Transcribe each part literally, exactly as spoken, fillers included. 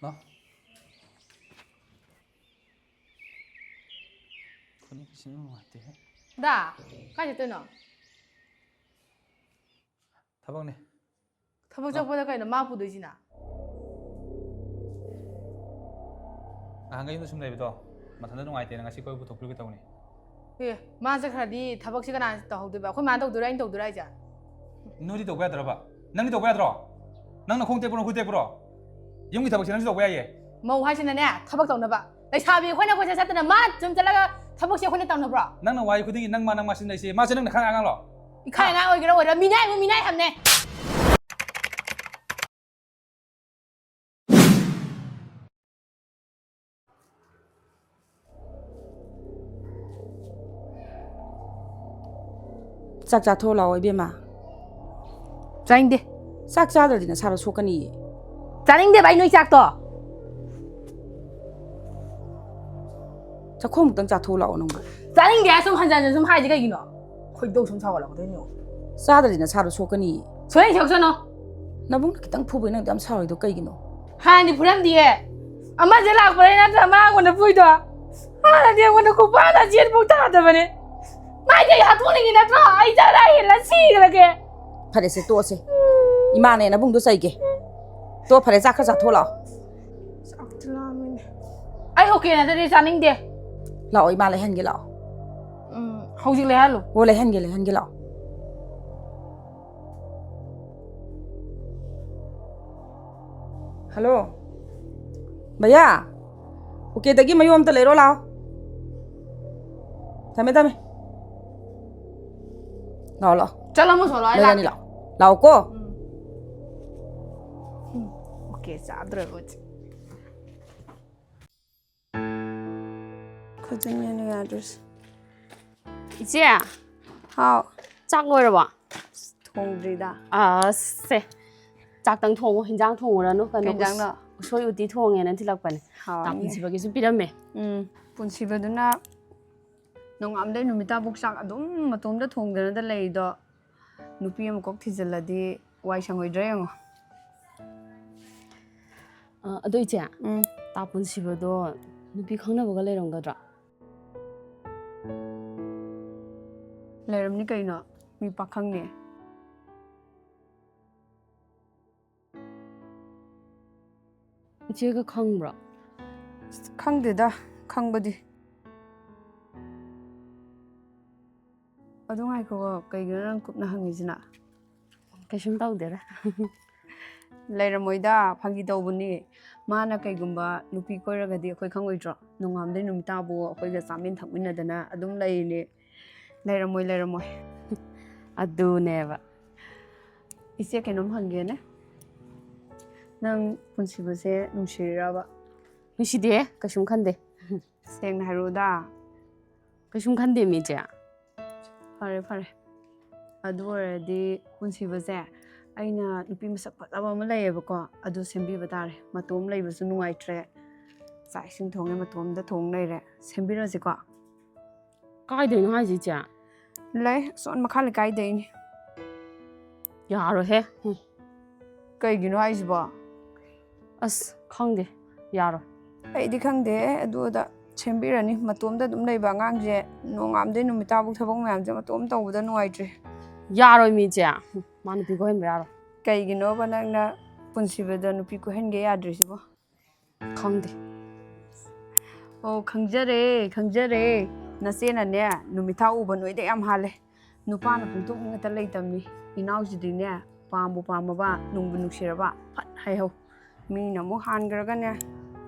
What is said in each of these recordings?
ꯂꯥꯎ꯫ ꯈꯨꯅꯤꯡꯁꯤ ꯅꯨꯡꯉꯥꯏꯇꯦꯍꯦ꯫ ꯗꯥ, ꯀꯥꯏ ꯆꯠꯇꯣꯏꯅꯣ? ꯊꯕꯛꯅꯦ꯫ ꯊꯕꯛ ꯂꯥꯎ꯫ ꯆꯠꯄꯗ ꯀꯩꯅꯣ ꯃꯥ ꯄꯨꯗꯣꯏꯁꯤꯅ? ꯅꯍꯥꯟꯒꯩ ꯌꯨꯝꯗ ꯁꯨꯝ ꯂꯩꯕꯗꯣ ꯃꯊꯟꯇ ꯅꯨꯡꯉꯥꯏꯇꯦꯅ ꯉꯁꯤ ꯀꯣꯏꯕ ꯄꯨꯊꯣꯛꯄꯤꯔꯨꯒꯦ ꯇꯧꯅꯤ꯫ ꯑꯦ, ꯃꯥ ꯆꯠꯈ꯭ꯔꯗꯤ ꯊꯕꯛꯁꯦ ꯀꯅꯥꯅ ꯇꯧꯍꯧꯗꯣꯏꯕ? ꯑꯩꯈꯣꯏ ꯃꯥꯅ ꯇꯧꯗꯣꯏꯔꯥ, ꯑꯩꯅ ꯇꯧꯗꯣꯏꯔꯥ ꯍꯥꯏꯁꯦ? ꯅꯣꯏꯗꯤ ꯇꯧꯕ ꯌꯥꯗ꯭ꯔꯕ? ꯅꯪꯗꯤ ꯇꯧꯕ ꯌꯥꯗ꯭ꯔꯣ? ꯅꯪꯅ ꯈꯣꯡ ꯇꯦꯛꯄ꯭ꯔꯣ, ꯅꯈꯨꯠ ꯇꯦꯛꯄ꯭ꯔꯣ? ꯌꯨꯝꯒꯤ ꯊꯕꯛꯁꯦ ꯅꯪꯁꯨ ꯇꯧꯕ ꯌꯥꯏꯌꯦ꯫ ꯃꯧ ꯍꯥꯏꯁꯤꯅꯅꯦ, ꯊꯕꯛ ꯇꯧꯅꯕ꯫ ꯂꯩꯁꯥꯕꯤ ꯑꯩꯈꯣꯏꯅ ꯀꯣꯏꯆꯠ ꯆꯠꯇꯅ ꯃꯥꯅ ꯁꯨꯝ ꯆꯠꯂꯒ ꯊꯕꯛꯁꯦ ꯑꯩꯈꯣꯏꯅ ꯇꯧꯅꯕ꯭ꯔꯣ? ꯅꯪꯅ ꯋꯥꯍꯩ ꯈꯨꯗꯤꯡꯒꯤ ꯅꯪ ꯃꯥ, ꯅꯪ ꯃꯥ ꯁꯤꯖꯤꯟꯅꯩꯁꯦ, ꯃꯥꯁꯦ ꯅꯪꯅ ꯈꯪ ꯑꯉꯥꯡꯂꯣ? ꯏꯈꯥꯏ ꯑꯉꯥꯡ ꯑꯣꯏꯒꯦꯔꯥ ꯑꯣꯏꯔꯣꯏ, ꯃꯤꯅꯥꯏꯕꯨ ꯃꯤꯅꯥꯏ ꯍꯥꯏꯕꯅꯦ꯫ ꯆꯥꯛ ꯆꯥꯊꯣꯛꯑ ꯂꯥꯛꯑꯣ ꯏꯕꯦꯝꯃ꯫ ꯆꯥꯅꯤꯡꯗꯦ꯫ ꯆꯥꯛ ꯆꯥꯗ꯭ꯔꯗꯤ ꯅꯁꯥꯗꯣ ꯁꯣꯛꯀꯅꯤꯌꯦ꯫ ꯆꯥꯅꯤꯡꯗꯦꯕ ꯑꯩ ꯅꯣꯏ ꯆꯥꯛꯇꯣ꯫ ꯆꯥꯛꯈꯣꯝꯃꯨꯛꯇꯪ ꯆꯥꯊꯣꯛꯑ ꯂꯥꯛꯑꯣ ꯅꯪꯕꯨ꯫ ꯆꯥꯅꯤꯡꯗꯦ ꯍꯥꯏ ꯁꯨꯝ ꯍꯟꯖꯟ ꯍꯟꯖꯟ ꯁꯨꯝ ꯍꯥꯏꯁꯦ ꯀꯩꯒꯤꯅꯣ? ꯈꯣꯏꯗꯧ ꯁꯨꯝ ꯁꯥꯎꯒꯠꯂꯛꯀꯗꯣꯏꯅꯦ꯫ ꯆꯥꯗ꯭ꯔꯗꯤ ꯅꯁꯥꯗꯣ ꯁꯣꯛꯀꯅꯤꯌꯦ꯫ ꯁꯣꯏꯍꯟ ꯁꯣꯛꯁꯅꯣ꯫ ꯅꯕꯨꯡꯅ ꯈꯤꯇꯪ ꯐꯨꯕꯩ ꯅꯪꯗꯤ ꯌꯥꯝ ꯁꯥꯎꯔꯤꯗꯣ ꯀꯩꯒꯤꯅꯣ? ꯍꯥꯟꯅꯗꯤ ꯐꯨꯔꯝꯗꯤꯌꯦ꯫ ꯑꯃꯁꯦ ꯂꯥꯛꯄꯗꯩ ꯅꯠꯇ꯭ꯔ ꯃꯥ ꯑꯩꯉꯣꯟꯗ ꯐꯨꯏꯗꯣ? ꯍꯥꯟꯅꯗꯤ ꯑꯩꯉꯣꯟꯗ ꯈꯨꯄꯥꯛꯅ ꯆꯦꯟꯐꯧ ꯇꯥꯗꯕꯅꯦ꯫ ꯃꯥꯏꯗꯤ ꯑꯩ ꯍꯥꯠꯇꯣꯛꯅꯤꯡꯉꯤ ꯅꯠꯇ꯭ꯔꯣ? ꯑꯩ ꯆꯔꯥ ꯍꯦꯜꯂ ꯁꯤꯈ꯭ꯔꯒꯦ꯫ ꯐꯔꯦꯁꯦ, ꯇꯣꯛꯑꯁꯦ꯫ ꯏꯃꯥꯅꯦ ꯅꯕꯨꯡꯗꯣ ꯆꯩꯒꯦ꯫ ꯇꯣ, ꯐꯔꯦ, ꯆꯥꯛ ꯈꯔ ꯆꯥꯊꯣꯛꯑ ꯂꯥꯛꯑꯣ꯫ ꯆꯥꯛꯇꯤ ꯂꯥꯝꯃꯤꯅꯦ꯫ ꯑꯩ ꯑꯣꯀꯦ ꯅꯠꯇ꯭ꯔꯗꯤ ꯆꯥꯅꯤꯡꯗꯦ꯫ ꯂꯥꯛꯑꯣ, ꯏꯃꯥ ꯂꯩꯍꯟꯒꯦ ꯂꯥꯛꯑꯣ꯫ ꯎꯝ, ꯍꯧꯖꯤꯛ ꯂꯩꯍꯜꯂꯨ꯫ ꯑꯣ, ꯂꯩꯍꯟꯒꯦ, ꯂꯩꯍꯟꯒꯦ ꯂꯥꯛꯑꯣ꯫ ꯍꯜꯂꯣ꯫ ꯚꯩꯌꯥ, ꯑꯣꯀꯦꯗꯒꯤ ꯃꯌꯨꯝ ꯑꯝꯇ ꯂꯩꯔꯣ ꯂꯥꯛꯑꯣ꯫ ꯊꯝꯃꯦ, ꯊꯝꯃꯦ꯫ ꯂꯥꯛꯑꯣ, ꯂꯥꯛꯑꯣ꯫ ꯆꯠꯂꯝꯃꯣ ꯁꯣꯂꯣ, ꯑꯩ ꯂꯩꯔꯅꯤ, ꯂꯥꯛꯀꯦ꯫ ꯂꯥꯛꯑꯣ꯫ ꯂꯥꯛꯑꯣꯀꯣ꯫ ꯎꯝ꯫ ꯎꯝ꯫ ꯑꯣꯀꯦ, ꯆꯥꯗ꯭ꯔꯕ ꯍꯧꯖꯤꯛ꯫ ꯈꯨꯖꯤꯟ ꯃꯦꯟꯕ ꯌꯥꯗ꯭ꯔꯤꯁꯦ꯫ ꯏꯆꯦ꯫ ꯍꯥꯎ꯫ ꯆꯥꯛ ꯂꯣꯏꯔꯕꯣ? ꯊꯣꯡꯗ꯭ꯔꯤꯗ꯫ ꯑꯁ, ꯁꯦ꯫ ꯆꯥꯛꯇꯪ ꯊꯣꯡꯉꯣ, ꯍꯤꯟꯖꯥꯡ ꯊꯣꯡꯉꯨꯔꯅꯨ꯫ ꯀꯩꯅꯣ, ꯀꯩ ꯍꯤꯟꯖꯥꯡꯅꯣ? ꯎꯁ-, ꯎꯁꯣꯏ ꯎꯇꯤ ꯊꯣꯡꯉꯦꯅ ꯊꯤꯜꯂꯛꯄꯅꯦ꯫ ꯍꯥꯎꯔꯅꯤ꯫ ꯇꯥ ꯄꯨꯟꯁꯤꯕꯒꯤꯁꯨ ꯄꯤꯔꯝꯃꯦ꯫ ꯎꯝ, ꯄꯨꯟꯁꯤꯕꯗꯨꯅ ꯅꯣꯡꯉꯥꯟꯕꯗꯩ ꯅꯨꯃꯤꯠ ꯇꯥꯐꯥꯎ ꯆꯥꯛ ꯑꯗꯨꯝ ꯃꯇꯣꯝꯇ ꯊꯣꯡꯗꯅꯗ ꯂꯩꯔꯤꯗꯣ꯫ ꯅꯨꯄꯤ ꯑꯃ ꯀꯣꯛ ꯊꯤꯖꯤꯜꯂꯗꯤ ꯋꯥꯏ ꯁꯪꯉꯣꯏꯗ꯭ꯔꯥ ꯌꯦꯡꯉꯣ꯫ ꯑ, ꯑꯗꯣ ꯏꯆꯦ, ꯎꯝ꯫ ꯇꯥ ꯄꯨꯟꯁꯤꯕꯗꯣ ꯅꯨꯄꯤ ꯈꯪꯅꯕꯒ ꯂꯩꯔꯝꯒꯗ꯭ꯔꯣ? ꯂꯩꯔꯝꯅꯤ ꯀꯩꯅꯣ, ꯃꯤ ꯄꯥꯈꯪꯅꯦ꯫ ꯏꯆꯦꯒ ꯈꯪꯕ꯭ꯔꯣ? ꯑꯁ, ꯈꯪꯗꯦꯗ, ꯈꯪꯕꯗꯤ꯫ ꯑꯗꯨ ꯉꯥꯏꯈꯣ, ꯀꯩꯒꯤꯅꯣ ꯅꯪ ꯀꯨꯞꯅ ꯍꯪꯉꯤꯁꯤꯅ? ꯀꯩꯁꯨꯝ ꯇꯧꯗꯦꯗ꯫ ꯂꯩꯔꯝꯃꯣꯏꯗ, ꯐꯥꯒꯤ ꯇꯧꯕꯅꯤ꯫ ꯃꯥꯅ ꯀꯩꯒꯨꯝꯕ ꯅꯨꯄꯤ ꯀꯣꯏꯔꯒꯗꯤ ꯑꯩꯈꯣꯏ ꯈꯪꯉꯣꯏꯗ꯭ꯔꯣ? ꯅꯣꯡꯉꯥꯟꯕꯗꯩ ꯅꯨꯃꯤꯠ ꯇꯥꯕꯨ ꯑꯩꯈꯣꯏꯒ ꯆꯥꯃꯤꯟ ꯊꯛꯃꯤꯟꯅꯗꯅ ꯑꯗꯨꯝ ꯂꯩꯔꯤꯅꯦ꯫ ꯂꯩꯔꯝꯃꯣꯏ, ꯂꯩꯔꯝꯃꯣꯏ꯫ ꯑꯗꯨꯅꯦꯕ꯫ ꯏꯆꯦ, ꯀꯩꯅꯣꯝ ꯍꯪꯒꯦꯅꯦ꯫ ꯅꯪ ꯄꯨꯟꯁꯤꯕꯁꯦ ꯅꯨꯡꯁꯤꯔꯤꯔꯕ? ꯅꯨꯡꯁꯤꯗꯦꯍꯦ, ꯀꯩꯁꯨꯝ ꯈꯟꯗꯦ꯫ ꯁꯦꯡꯅ ꯍꯥꯏꯔꯛꯎꯗ꯫ ꯀꯩꯁꯨꯝ ꯈꯟꯗꯦ ꯃꯤ ꯏꯆꯦ꯫ ꯐꯔꯦ, ꯐꯔꯦ꯫ ꯑꯗꯨ ꯑꯣꯏꯔꯗꯤ ꯄꯨꯟꯁꯤꯕꯁꯦ, ꯑꯩꯅ ꯅꯨꯄꯤ ꯃꯁꯛ ꯐꯖꯕ ꯑꯃ ꯂꯩꯌꯦꯕꯀꯣ, ꯑꯗꯨ ꯁꯦꯝꯕꯤꯕ ꯇꯥꯔꯦ꯫ ꯃꯇꯣꯝ ꯂꯩꯕꯁꯨ ꯅꯨꯡꯉꯥꯏꯇ꯭ꯔꯦ꯫ ꯆꯥꯛ ꯏꯁꯤꯡ ꯊꯣꯡꯉꯦ, ꯃꯇꯣꯝꯗ ꯊꯣꯡ ꯂꯩꯔꯦ꯫ ꯁꯦꯝꯕꯤꯔꯁꯤꯀꯣ? ꯀꯥꯏꯗꯩꯅꯣ ꯍꯥꯏꯁꯦ ꯏꯆꯦ? ꯂꯩ, ꯑꯁꯣꯟ ꯃꯈꯥ ꯂꯩꯀꯥꯏꯗꯩꯅꯤ꯫ ꯌꯥꯔꯣꯏꯍꯦ꯫ ꯎꯝ꯫ ꯀꯩꯒꯤꯅꯣ ꯍꯥꯏꯁꯤꯕꯣ? ꯑꯁ, ꯈꯪꯗꯦ꯫ ꯌꯥꯔꯣꯏ꯫ ꯑꯩꯗꯤ ꯈꯪꯗꯦ, ꯑꯗꯨ ꯑꯗ ꯁꯦꯝꯕꯤꯔꯅꯤ꯫ ꯃꯇꯣꯝꯗ ꯑꯗꯨꯝ ꯂꯩꯕ ꯑꯉꯥꯡꯁꯦ ꯅꯣꯡꯉꯥꯟꯕꯗꯩ ꯅꯨꯃꯤꯠ ꯇꯥꯕꯨꯛ ꯊꯕꯛ ꯃꯌꯥꯝꯁꯦ ꯃꯇꯣꯝ ꯇꯧꯕꯗ ꯅꯨꯡꯉꯥꯏꯇ꯭ꯔꯦ꯫ ꯌꯥꯔꯣꯏ ꯃꯤ ꯏꯆꯦ꯫ ꯃꯥ ꯅꯨꯄꯤ ꯀꯣꯏꯍꯟꯕ ꯌꯥꯔꯣꯏ꯫ ꯀꯩꯒꯤꯅꯣꯕ ꯅꯪꯅ ꯄꯨꯟꯁꯤꯕꯗ ꯅꯨꯄꯤ ꯀꯣꯏꯍꯟꯒꯦ ꯌꯥꯗ꯭ꯔꯤꯁꯤꯕꯣ? ꯈꯪꯗꯦ꯫ ꯑꯣ, ꯈꯪꯖꯔꯦ, ꯈꯪꯖꯔꯦ꯫ ꯅꯆꯦꯅꯅꯦ, ꯅꯨꯃꯤꯠ ꯊꯥ ꯎꯕ ꯅꯣꯏꯗ ꯌꯥꯝ ꯍꯥꯜꯂꯦ꯫ ꯅꯨꯄꯥꯅ ꯄꯨꯡꯊꯣꯛ ꯉꯥꯛꯇ ꯂꯩꯇꯕꯅꯤ꯫ ꯏꯅꯥꯎꯁꯤꯗꯤꯅꯦ, ꯄꯥꯝꯕꯨ ꯄꯥꯝꯃꯕ, ꯅꯨꯡꯕꯨ ꯅꯨꯡꯁꯤꯔꯕ, ꯐꯠ ꯍꯥꯏꯍꯧ꯫ ꯃꯤꯅ ꯑꯃꯨꯛ ꯍꯥꯟꯈ꯭ꯔꯒꯅꯦ,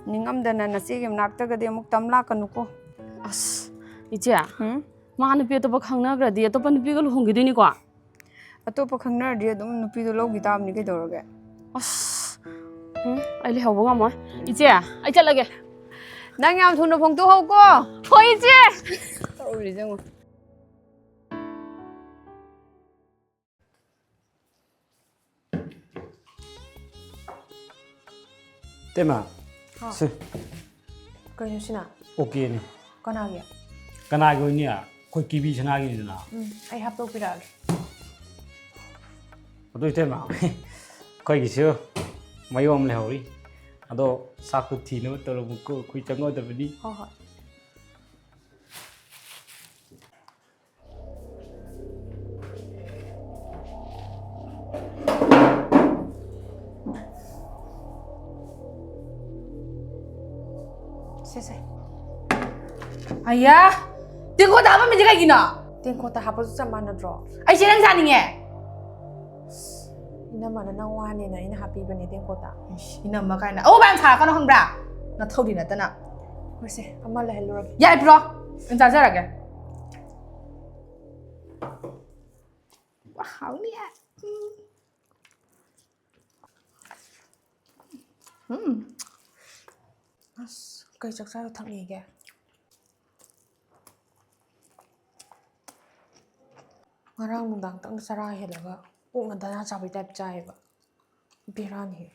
ꯅꯤꯡꯉꯝꯗꯅ ꯅꯆꯦꯒꯤ ꯃꯅꯥꯛꯇꯒꯗꯤ ꯑꯃꯨꯛ ꯇꯝ ꯂꯥꯛꯀꯅꯨꯀꯣ꯫ ꯑꯁ, ꯏꯆꯦ, ꯎꯝ? ꯃꯥ ꯅꯨꯄꯤ ꯑꯇꯣꯞꯄ ꯈꯪꯅꯈ꯭ꯔꯗꯤ ꯑꯇꯣꯞꯄ ꯅꯨꯄꯤꯒ ꯂꯨꯍꯣꯡꯈꯤꯗꯣꯏꯅꯤꯀꯣ? ꯑꯇꯣꯞꯄ ꯈꯪꯅꯔꯗꯤ ꯑꯗꯨꯝ ꯅꯨꯄꯤꯗꯣ ꯂꯧꯈꯤ ꯇꯥꯕꯅꯤ, ꯀꯩꯗꯧꯔꯒꯦ? ꯑꯁ, ꯎꯝ, ꯑꯩ ꯂꯩꯍꯧꯕ ꯉꯝꯃꯣꯏ꯫ ꯏꯆꯦ, ꯑꯩ ꯆꯠꯂꯒꯦ꯫ ꯅꯪ ꯌꯥꯝ ꯊꯨꯅ ꯐꯣꯡꯗꯣꯛꯍꯧꯀꯣ꯫ ꯍꯣꯏ, ꯏꯆꯦ꯫ ꯇꯧꯔꯤꯁꯦ ꯌꯦꯡꯉꯣ꯫ ꯇꯦꯃ꯫ ꯍꯥ꯫ ꯁꯤ꯫ ꯀꯩꯅꯣ ꯁꯤꯅ? ꯑꯣꯀꯦꯅꯤ꯫ ꯀꯅꯥꯒꯤ? ꯀꯅꯥꯒꯤ ꯑꯣꯏꯅꯤ? ꯑꯩꯈꯣꯏ ꯀꯤꯕꯤ ꯁꯅꯥꯒꯤꯅꯤꯗꯅ꯫ ꯎꯝ, ꯑꯩ ꯍꯥꯞꯇꯣꯛꯄꯤꯔꯛꯑꯒꯦ꯫ ꯑꯗꯨ ꯏꯇꯩꯃ, ꯑꯩꯈꯣꯏꯒꯤꯁꯨ ꯃꯌꯨꯝ ꯑꯃ ꯂꯩꯍꯧꯔꯤ꯫ ꯑꯗꯣ ꯆꯥꯛꯇꯣ ꯊꯤꯅꯕ ꯇꯧꯔꯝꯃꯨꯀꯣ, ꯑꯩꯈꯣꯏ ꯆꯪꯉꯣꯏꯗꯕꯅꯤ꯫ ꯍꯣꯏ, ꯍꯣꯏ꯫ ꯁꯦ, ꯁꯦ꯫ ꯑꯌꯥ! ꯇꯦꯡꯀꯣꯠꯇ ꯍꯥꯞꯄꯝꯃꯤꯁꯦ ꯀꯩꯒꯤꯅꯣ? ꯇꯦꯡꯀꯣꯠꯇ ꯍꯥꯞꯄꯁꯨ ꯆꯞ ꯃꯥꯟꯅꯗ꯭ꯔꯣ? ꯑꯩꯁꯦ ꯅꯪ ꯆꯥꯅꯤꯡꯉꯦ꯫ ꯏꯅꯝꯃꯅ ꯅꯪ ꯋꯥꯅꯦꯅ ꯑꯩꯅ ꯍꯥꯞꯄꯤꯕꯅꯦ ꯇꯦꯡꯀꯣꯠꯇ꯫ ꯏꯁ, ꯏꯅꯝꯃ ꯀꯥꯏꯅ꯫ ꯑꯎꯕ ꯌꯥꯝ ꯁꯥꯔꯛꯀꯅꯣ ꯈꯪꯕ꯭ꯔꯥ? ꯅꯊꯧꯗꯤ ꯅꯠꯇꯅ꯫ ꯍꯣꯏꯁꯦ, ꯑꯃ ꯂꯩꯍꯜꯂꯨꯔꯒꯦ꯫ ꯌꯥꯏ, ꯄꯤꯔꯣ꯫ ꯑꯩ ꯆꯥꯖꯔꯒꯦ꯫ ꯋꯥ, ꯍꯥꯎꯅꯤꯌꯦ꯫ ꯎꯝ꯫ ꯎꯝ꯫ ꯑꯁ, ꯀꯩ ꯆꯥꯛ ꯆꯥꯔ ꯊꯛꯅꯤꯒꯦ? ꯉꯔꯥꯡ ꯅꯨꯡꯗꯥꯡꯇꯪ ꯆꯔꯥ ꯍꯦꯜꯂꯒ ꯑꯣꯛꯅ ꯗꯅꯥ ꯆꯥꯕꯩ type ꯆꯥꯏꯌꯦꯕ꯫ ꯕꯦꯔꯥꯅꯤ꯫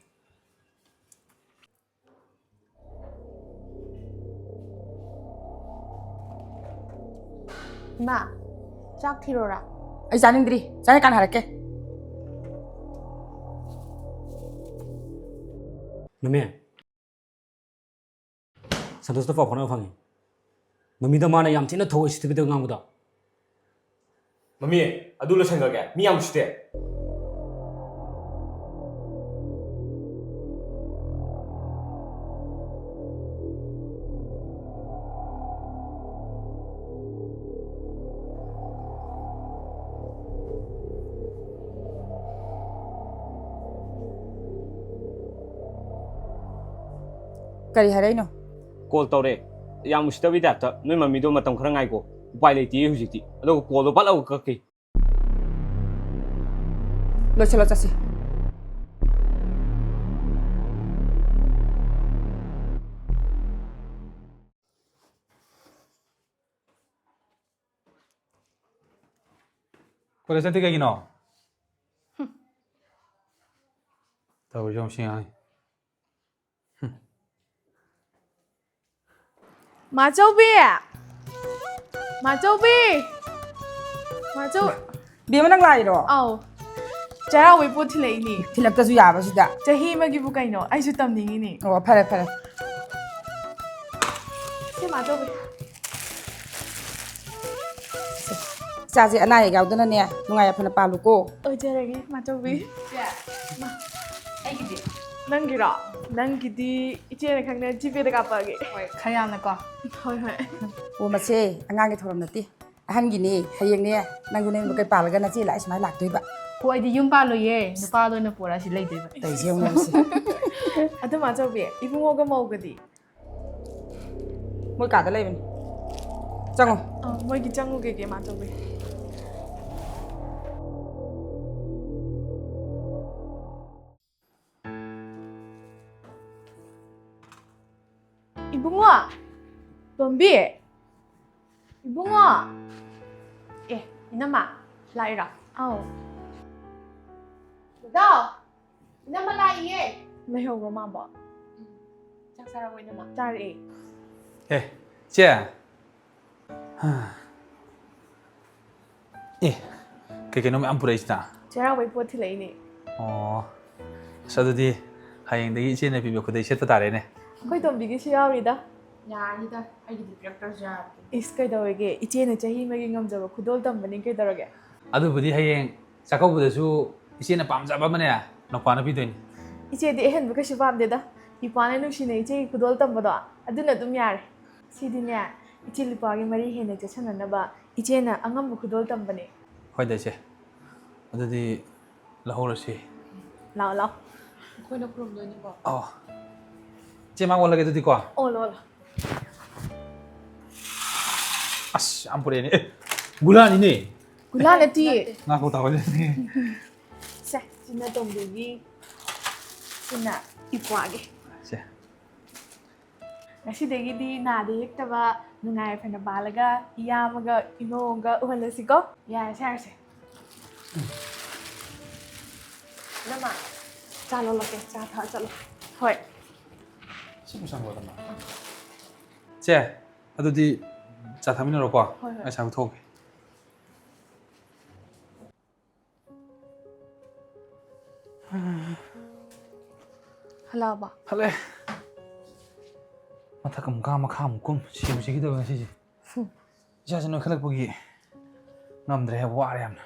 ꯏꯃꯥ, ꯆꯥꯛ ꯊꯤꯔꯣꯔꯥ? ꯑꯩ ꯆꯥꯅꯤꯡꯗ꯭ꯔꯤ꯫ ꯆꯥꯅꯤꯡꯀꯥꯟ ꯍꯥꯏꯔꯛꯀꯦ꯫ ꯃꯃꯤ, ꯁꯟꯇꯣꯁꯇ ꯄꯥꯎ ꯐꯥꯎꯅꯕ ꯐꯪꯉꯤ꯫ ꯃꯃꯤꯗ ꯃꯥꯅ ꯌꯥꯝ ꯊꯤꯅ ꯊꯧ ꯎꯁꯤꯠꯇꯕꯤꯗ ꯉꯥꯡꯕꯗꯣ꯫ ꯃꯃꯤ, ꯑꯗꯨ ꯂꯣꯏꯁꯟꯈ꯭ꯔꯒꯦ꯫ ꯃꯤ ꯌꯥꯝ ꯎꯁꯤꯠꯇꯦ꯫ ꯀꯔꯤ ꯍꯥꯏꯔꯛꯏꯅꯣ? ꯀꯣꯜ ꯇꯧꯔꯦ꯫ ꯌꯥꯝ ꯎꯁꯤꯠꯇꯕꯩ ꯇꯥꯏꯞꯇ, "ꯅꯣꯏ ꯃꯃꯤꯗꯣ ꯃꯇꯝ ꯈꯔ ꯉꯥꯏꯀꯣ, ꯎꯄꯥꯏ ꯂꯩꯇꯦ ꯍꯧꯖꯤꯛꯇꯤ"꯫ ꯑꯗꯨꯒ ꯀꯣꯜꯗꯣ ꯄꯠ ꯂꯥꯎ ꯀꯛꯈꯤ꯫ ꯂꯣꯏꯁꯤꯜꯂꯣ, ꯆꯠꯁꯤ꯫ ꯀꯣꯂꯦꯖ ꯆꯠꯇꯦ ꯀꯩꯒꯤꯅꯣ? ꯍꯨꯝ꯫ ꯇꯧꯔꯤꯁꯦ ꯌꯦꯡꯉꯨ ꯁꯤ ꯑꯉꯥꯡꯁꯦ꯫ ꯍꯨꯝ꯫ ꯃꯥꯆꯧꯕꯤ! ꯃꯥꯆꯧꯕꯤ! ꯃꯥꯆꯧ- ꯕꯦꯝꯃ, ꯅꯪ ꯂꯥꯛꯏꯔꯣ? ꯑꯧ꯫ ꯆꯩꯔꯥꯎꯕꯩ ꯄꯣꯠ ꯊꯤꯜꯂꯛꯏꯅꯦ꯫ ꯊꯤꯜꯂꯛꯇꯁꯨ ꯌꯥꯕꯁꯤꯗ꯫ ꯆꯍꯤ ꯑꯃꯒꯤꯕꯨ ꯀꯩꯅꯣ? ꯑꯩꯁꯨ ꯇꯝꯅꯤꯡꯉꯤꯅꯦ꯫ ꯑꯣ, ꯐꯔꯦ, ꯐꯔꯦ꯫ ꯁꯦ, ꯃꯥꯆꯧꯕꯤ꯫ ꯏꯆꯥꯁꯦ ꯑꯅꯥ ꯑꯌꯦꯛ ꯌꯥꯎꯗꯅꯅꯦ, ꯅꯨꯡꯉꯥꯏ ꯌꯥꯏꯐꯅ ꯄꯥꯜꯂꯨꯀꯣ꯫ ꯑꯣꯏꯖꯔꯒꯦ, ꯃꯥꯆꯧꯕꯤ꯫ ꯆꯦ, ꯃꯥ, ꯑꯩꯒꯤꯗꯤ? ꯅꯪꯒꯤꯔꯣ? ꯅꯪꯒꯤꯗꯤ ꯏꯆꯦꯅ ꯈꯪꯅ ꯖꯤꯄꯦꯗ ꯀꯥꯞꯄꯛꯑꯒꯦ꯫ ꯍꯣꯏ, ꯈꯔ ꯌꯥꯝꯅꯀꯣ꯫ ꯍꯣꯏ, ꯍꯣꯏ꯫ ꯑꯣ, ꯃꯁꯦ ꯑꯉꯥꯡꯒꯤ ꯊꯧꯔꯝ ꯅꯠꯇꯦ꯫ ꯑꯍꯟꯒꯤꯅꯦ, ꯍꯌꯦꯡꯅꯦ ꯅꯪꯁꯨ ꯅꯌꯨꯝꯗ ꯀꯩ ꯄꯥꯜꯂꯒ ꯅꯆꯦ ꯂꯥꯛꯑꯦ ꯁꯨꯃꯥꯏꯅ ꯂꯥꯛꯇꯣꯏꯕ꯫ ꯍꯣ, ꯑꯩꯗꯤ ꯌꯨꯝ ꯄꯥꯜꯂꯣꯏꯌꯦ, ꯅꯨꯄꯥꯗ ꯑꯣꯏꯅ ꯄꯨꯔꯛꯑꯁꯤ ꯂꯩꯗꯣꯏꯕ꯫ ꯇꯧꯔꯤꯁꯦ ꯌꯦꯡꯉꯨ, ꯌꯦꯡꯉꯨꯁꯦ꯫ ꯑꯗꯨ ꯃꯥꯆꯧꯕꯤ, ꯏꯕꯨꯡꯉꯣꯒ ꯃꯧꯒꯗꯤ? ꯃꯣꯏ ꯀꯥꯗ ꯂꯩꯕꯅꯤ, ꯆꯪꯉꯣ꯫ ꯑ, ꯃꯣꯏꯒꯤ ꯆꯪꯉꯨꯒꯦꯒꯦ ꯃꯥꯆꯧꯕꯤ꯫ ꯏꯕꯨꯡꯉꯣ! ꯇꯣꯝꯕꯤ! ꯏꯕꯨꯡꯉꯣ! ꯑꯦ, ꯏꯅꯝꯃ, ꯂꯥꯛꯏꯔꯣ? ꯑꯧ꯫ ꯗꯥꯗꯥꯎ! ꯏꯅꯝꯃ ꯂꯥꯛꯏꯌꯦ! ꯂꯩꯍꯧꯕ꯭ꯔꯣ ꯃꯥꯕꯣ? ꯎꯝ꯫ ꯆꯥꯛ ꯆꯥꯔꯕꯣ, ꯏꯅꯝꯃ? ꯆꯥꯔꯛꯑꯦ꯫ ꯑꯦ, ꯆꯦ! ꯑꯦ, ꯀꯩ ꯀꯩꯅꯣ ꯃꯌꯥꯝ ꯄꯨꯔꯛꯏꯁꯤꯅ? ꯆꯩꯔꯥꯎꯕꯩ ꯄꯣꯠ ꯊꯤꯜꯂꯛꯏꯅꯦ꯫ ꯑꯣ, ꯑꯁ, ꯑꯗꯨꯗꯤ ꯍꯌꯦꯡꯗꯒꯤ ꯏꯆꯦꯅ ꯄꯤꯕ ꯈꯨꯗꯩ ꯁꯦꯠꯄ ꯇꯥꯔꯦꯅꯦ꯫ ꯑꯩꯈꯣꯏ ꯇꯣꯝꯕꯤꯒꯤꯁꯨ ꯌꯥꯎꯔꯤꯗ꯫ ꯌꯥꯔꯅꯤꯗ, ꯑꯩꯒꯤꯗꯤ ꯄꯤꯔꯛꯇ꯭ꯔꯁꯨ ꯌꯥꯔꯕꯗꯨꯕꯨ꯫ ꯏꯁ, ꯀꯩꯗꯧꯔꯒꯦ? ꯏꯆꯦꯅ ꯆꯍꯤ ꯑꯃꯒꯤ ꯉꯝꯖꯕ ꯈꯨꯗꯣꯜ ꯇꯝꯕꯅꯤ, ꯀꯩꯗꯧꯔꯒꯦ? ꯑꯗꯨꯕꯨꯗꯤ ꯍꯌꯦꯡ ꯆꯥꯛꯀꯧꯕꯗꯁꯨ ꯏꯆꯦꯅ ꯄꯥꯝꯖꯕ ꯑꯃꯅꯦ ꯅꯧꯄꯥꯅ ꯄꯤꯗꯣꯏꯅꯤ꯫ ꯏꯆꯦꯗꯤ ꯑꯍꯦꯟꯕ ꯀꯩꯁꯨ ꯄꯥꯝꯗꯦꯗ꯫ ꯏꯄ꯭ꯋꯥꯅ ꯅꯨꯡꯁꯤꯅ ꯏꯆꯦꯒꯤ ꯈꯨꯗꯣꯜ ꯇꯝꯕꯗꯣ, ꯑꯗꯨꯅ ꯑꯗꯨꯝ ꯌꯥꯔꯦ꯫ ꯁꯤꯗꯤꯅꯦ, ꯏꯆꯦ ꯂꯨꯄꯥꯒꯤ ꯃꯔꯤ ꯍꯦꯟꯅ ꯆꯠꯁꯟꯅꯅꯕ ꯏꯆꯦꯅ ꯑꯉꯝꯕ ꯈꯨꯗꯣꯜ ꯇꯝꯕꯅꯦ꯫ ꯍꯣꯏꯗ, ꯏꯆꯦ꯫ ꯑꯗꯨꯗꯤ ꯂꯧꯍꯧꯔꯁꯤ꯫ ꯂꯥꯛꯑꯣ, ꯂꯥꯛꯑꯣ꯫ ꯑꯩꯈꯣꯏꯅ ꯈꯨꯔꯨꯝꯗꯣꯏꯅꯤꯀꯣ꯫ ꯑꯣ꯫ ꯏꯆꯦ, ꯃꯥ ꯑꯣꯜꯂꯒꯦ ꯑꯗꯨꯗꯤꯀꯣ꯫ ꯑꯣꯜꯂꯣ, ꯑꯣꯜꯂꯣ꯫ ꯑꯁ, ꯌꯥꯝ ꯄꯨꯔꯛꯑꯦꯅꯦ꯫ ꯑꯦ, ꯒꯨꯂꯥꯅꯤꯅꯦ꯫ ꯒꯨꯂꯥ ꯅꯠꯇꯤꯌꯦ꯫ ꯅꯠꯇꯦ꯫ ꯉꯥꯏꯈꯣ, ꯇꯥꯎꯍꯜꯂꯦ꯫ ꯁꯦ, ꯁꯤꯅ ꯇꯣꯝꯕꯤꯒꯤ, ꯁꯤꯅ ꯏꯄ꯭ꯋꯥꯒꯤ꯫ ꯁꯦ꯫ ꯉꯁꯤꯗꯒꯤꯗꯤ ꯅꯥꯗ ꯌꯦꯛꯇꯕ, ꯅꯨꯡꯉꯥꯏ ꯌꯥꯏꯐꯅ ꯄꯥꯜꯂꯒ ꯏꯌꯥꯝꯕꯒ ꯏꯃꯧꯒ ꯎꯍꯜꯂꯁꯤꯀꯣ꯫ ꯌꯥꯔꯁꯦ, ꯌꯥꯔꯁꯦ꯫ ꯏꯅꯝꯃ, ꯆꯥ ꯂꯣꯜꯂꯛꯀꯦ, ꯆꯥ ꯊꯛꯑ ꯆꯠꯂꯣ꯫ ꯍꯣꯏ꯫ ꯁꯤ ꯄꯨꯁꯟꯈ꯭ꯔꯣꯗꯅ꯫ ꯆꯦ, ꯑꯗꯨꯗꯤ ꯆꯥ ꯊꯛꯃꯤꯟꯅꯔꯣꯀꯣ꯫ ꯍꯣꯏ, ꯍꯣꯏ꯫ ꯑꯩ ꯁ꯭ꯋꯥꯏ ꯊꯣꯛꯑꯒꯦ꯫ ꯍꯜꯂꯛꯑꯕꯣ? ꯍꯜꯂꯛꯑꯦ꯫ ꯃꯊꯛ ꯑꯃꯨꯛ ꯀꯥ, ꯃꯈꯥ ꯑꯃꯨꯛ ꯀꯨꯝ, ꯁꯤꯕꯨ ꯁꯤꯒꯦ ꯇꯧꯋꯦ ꯉꯁꯤꯁꯦ꯫ ꯏꯁꯥꯁꯦ ꯅꯣꯏꯈꯠꯂꯛꯄꯒꯤ ꯉꯝꯗ꯭ꯔꯦ, ꯋꯥꯔꯦ ꯌꯥꯝꯅ꯫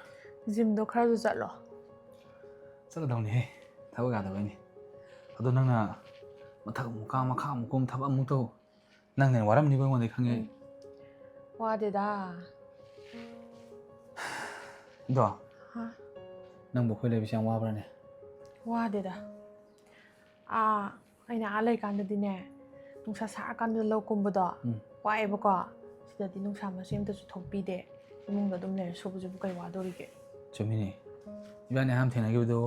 ꯖꯤꯝꯗꯣ ꯈꯔꯁꯨ ꯆꯠꯂꯣ꯫ ꯆꯠꯂꯗꯧꯅꯤꯍꯦ, ꯊꯕꯛ ꯌꯥꯗꯕꯩꯅꯤ꯫ ꯑꯗꯣ ꯅꯪꯅ ꯃꯊꯛ ꯑꯃꯨꯛ ꯀꯥ, ꯃꯈꯥ ꯑꯃꯨꯛ ꯀꯨꯝ, ꯊꯕꯛ ꯑꯃꯨꯛ ꯇꯧ, ꯅꯪꯅ ꯍꯦꯟꯅ ꯋꯥꯔꯝꯅꯤꯕ ꯑꯩꯉꯣꯟꯗꯩ ꯈꯪꯉꯦ ꯑꯩ꯫ ꯎꯝ꯫ ꯋꯥꯗꯦꯗ꯫ ꯑꯗꯣ, ꯍꯥ? ꯅꯪꯕꯨ ꯑꯩꯈꯣꯏ ꯂꯩꯕꯁꯦ ꯌꯥꯝ ꯋꯥꯕ꯭ꯔꯥꯅꯦ? ꯋꯥꯗꯦꯗ꯫ ꯑꯥ, ꯑꯩꯅ ꯑꯥ ꯂꯩꯀꯥꯟꯗꯗꯤꯅꯦ, ꯅꯨꯡꯁꯥ ꯁꯥꯔꯀꯥꯟꯗ ꯂꯧ ꯀꯨꯝꯕꯗꯣ ꯎꯝ꯫ ꯋꯥꯏꯑꯦꯕꯀꯣ꯫ ꯁꯤꯗꯗꯤ ꯅꯨꯡꯁꯥ ꯃꯆꯦ ꯑꯝꯇꯁꯨ ꯊꯣꯛꯄꯤꯗꯦ꯫ ꯏꯃꯨꯡꯗ ꯑꯗꯨꯝ ꯂꯩꯔ ꯁꯨꯕꯁꯤꯕꯨ ꯀꯩ ꯋꯥꯗꯣꯔꯤꯒꯦ? ꯆꯨꯝꯃꯤꯅꯦ꯫ ꯏꯕꯥꯅꯤ ꯑꯍꯥꯟꯕ ꯊꯦꯡꯅꯈꯤꯕꯗꯣ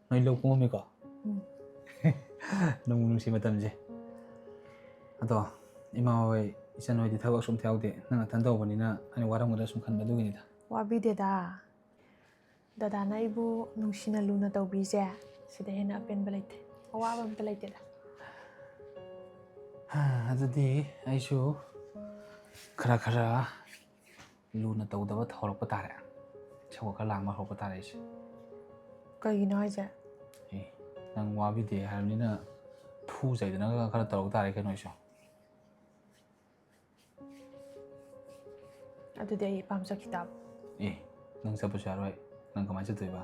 ꯅꯣꯏ ꯂꯧ ꯀꯨꯝꯃꯝꯃꯤꯀꯣ? ꯎꯝ꯫ ꯅꯨꯡꯕꯨ ꯅꯨꯡꯁꯤ ꯃꯇꯝꯁꯦ꯫ ꯑꯗꯣ ꯏꯃꯥ ꯍꯣꯏ, ꯏꯆꯟ ꯍꯣꯏꯗꯤ ꯊꯕꯛ ꯁꯨꯝ ꯌꯥꯎꯗꯦ, ꯅꯪ ꯅꯊꯟ ꯇꯧꯕꯅꯤꯅ ꯑꯩꯅ ꯋꯥꯔꯝꯒꯗ꯭ꯔꯥ ꯁꯨꯝ ꯈꯟꯕ, ꯑꯗꯨꯒꯤꯅꯤꯗ꯫ ꯋꯥꯕꯤꯗꯦꯗ꯫ ꯗꯗꯥꯅ ꯑꯩꯕꯨ ꯅꯨꯡꯁꯤꯅ ꯂꯨꯅ ꯇꯧꯕꯤꯁꯦ, ꯁꯤꯗ ꯍꯦꯟꯅ ꯑꯄꯦꯟꯕ ꯂꯩꯇꯦ꯫ ꯑꯋꯥꯕ ꯑꯝꯇ ꯂꯩꯇꯦꯗ꯫ ꯑꯗꯨꯗꯤ ꯑꯩꯁꯨ ꯈꯔ ꯈꯔ ꯂꯨꯅ ꯇꯧꯗꯕ ꯍꯧꯔꯛꯄ ꯇꯥꯔꯦ꯫ ꯏꯁꯧꯒ ꯈꯔ ꯂꯥꯡꯕ ꯍꯧꯔꯛꯄ ꯇꯥꯔꯦ ꯑꯩꯁꯦ꯫ ꯀꯩꯒꯤꯅꯣ ꯍꯥꯏꯁꯦ? ꯑꯦ, ꯅꯪ ꯋꯥꯕꯤꯗꯦ ꯍꯥꯏꯔꯕꯅꯤꯅ ꯐꯨ ꯆꯩꯗꯅꯒ ꯈꯔ ꯇꯧꯔꯛ ꯇꯥꯔꯦ ꯀꯩꯅꯣ ꯑꯩꯁꯨ꯫ ꯑꯗꯨꯗꯤ ꯑꯩ ꯏꯄꯥꯝ ꯆꯠꯈꯤ ꯇꯥꯕ꯫ ꯑꯦ, ꯅꯪ ꯆꯠꯄꯁꯨ ꯌꯥꯔꯣꯏ꯫ ꯅꯪ ꯀꯃꯥꯏꯅ ꯆꯠꯇꯣꯏꯕ?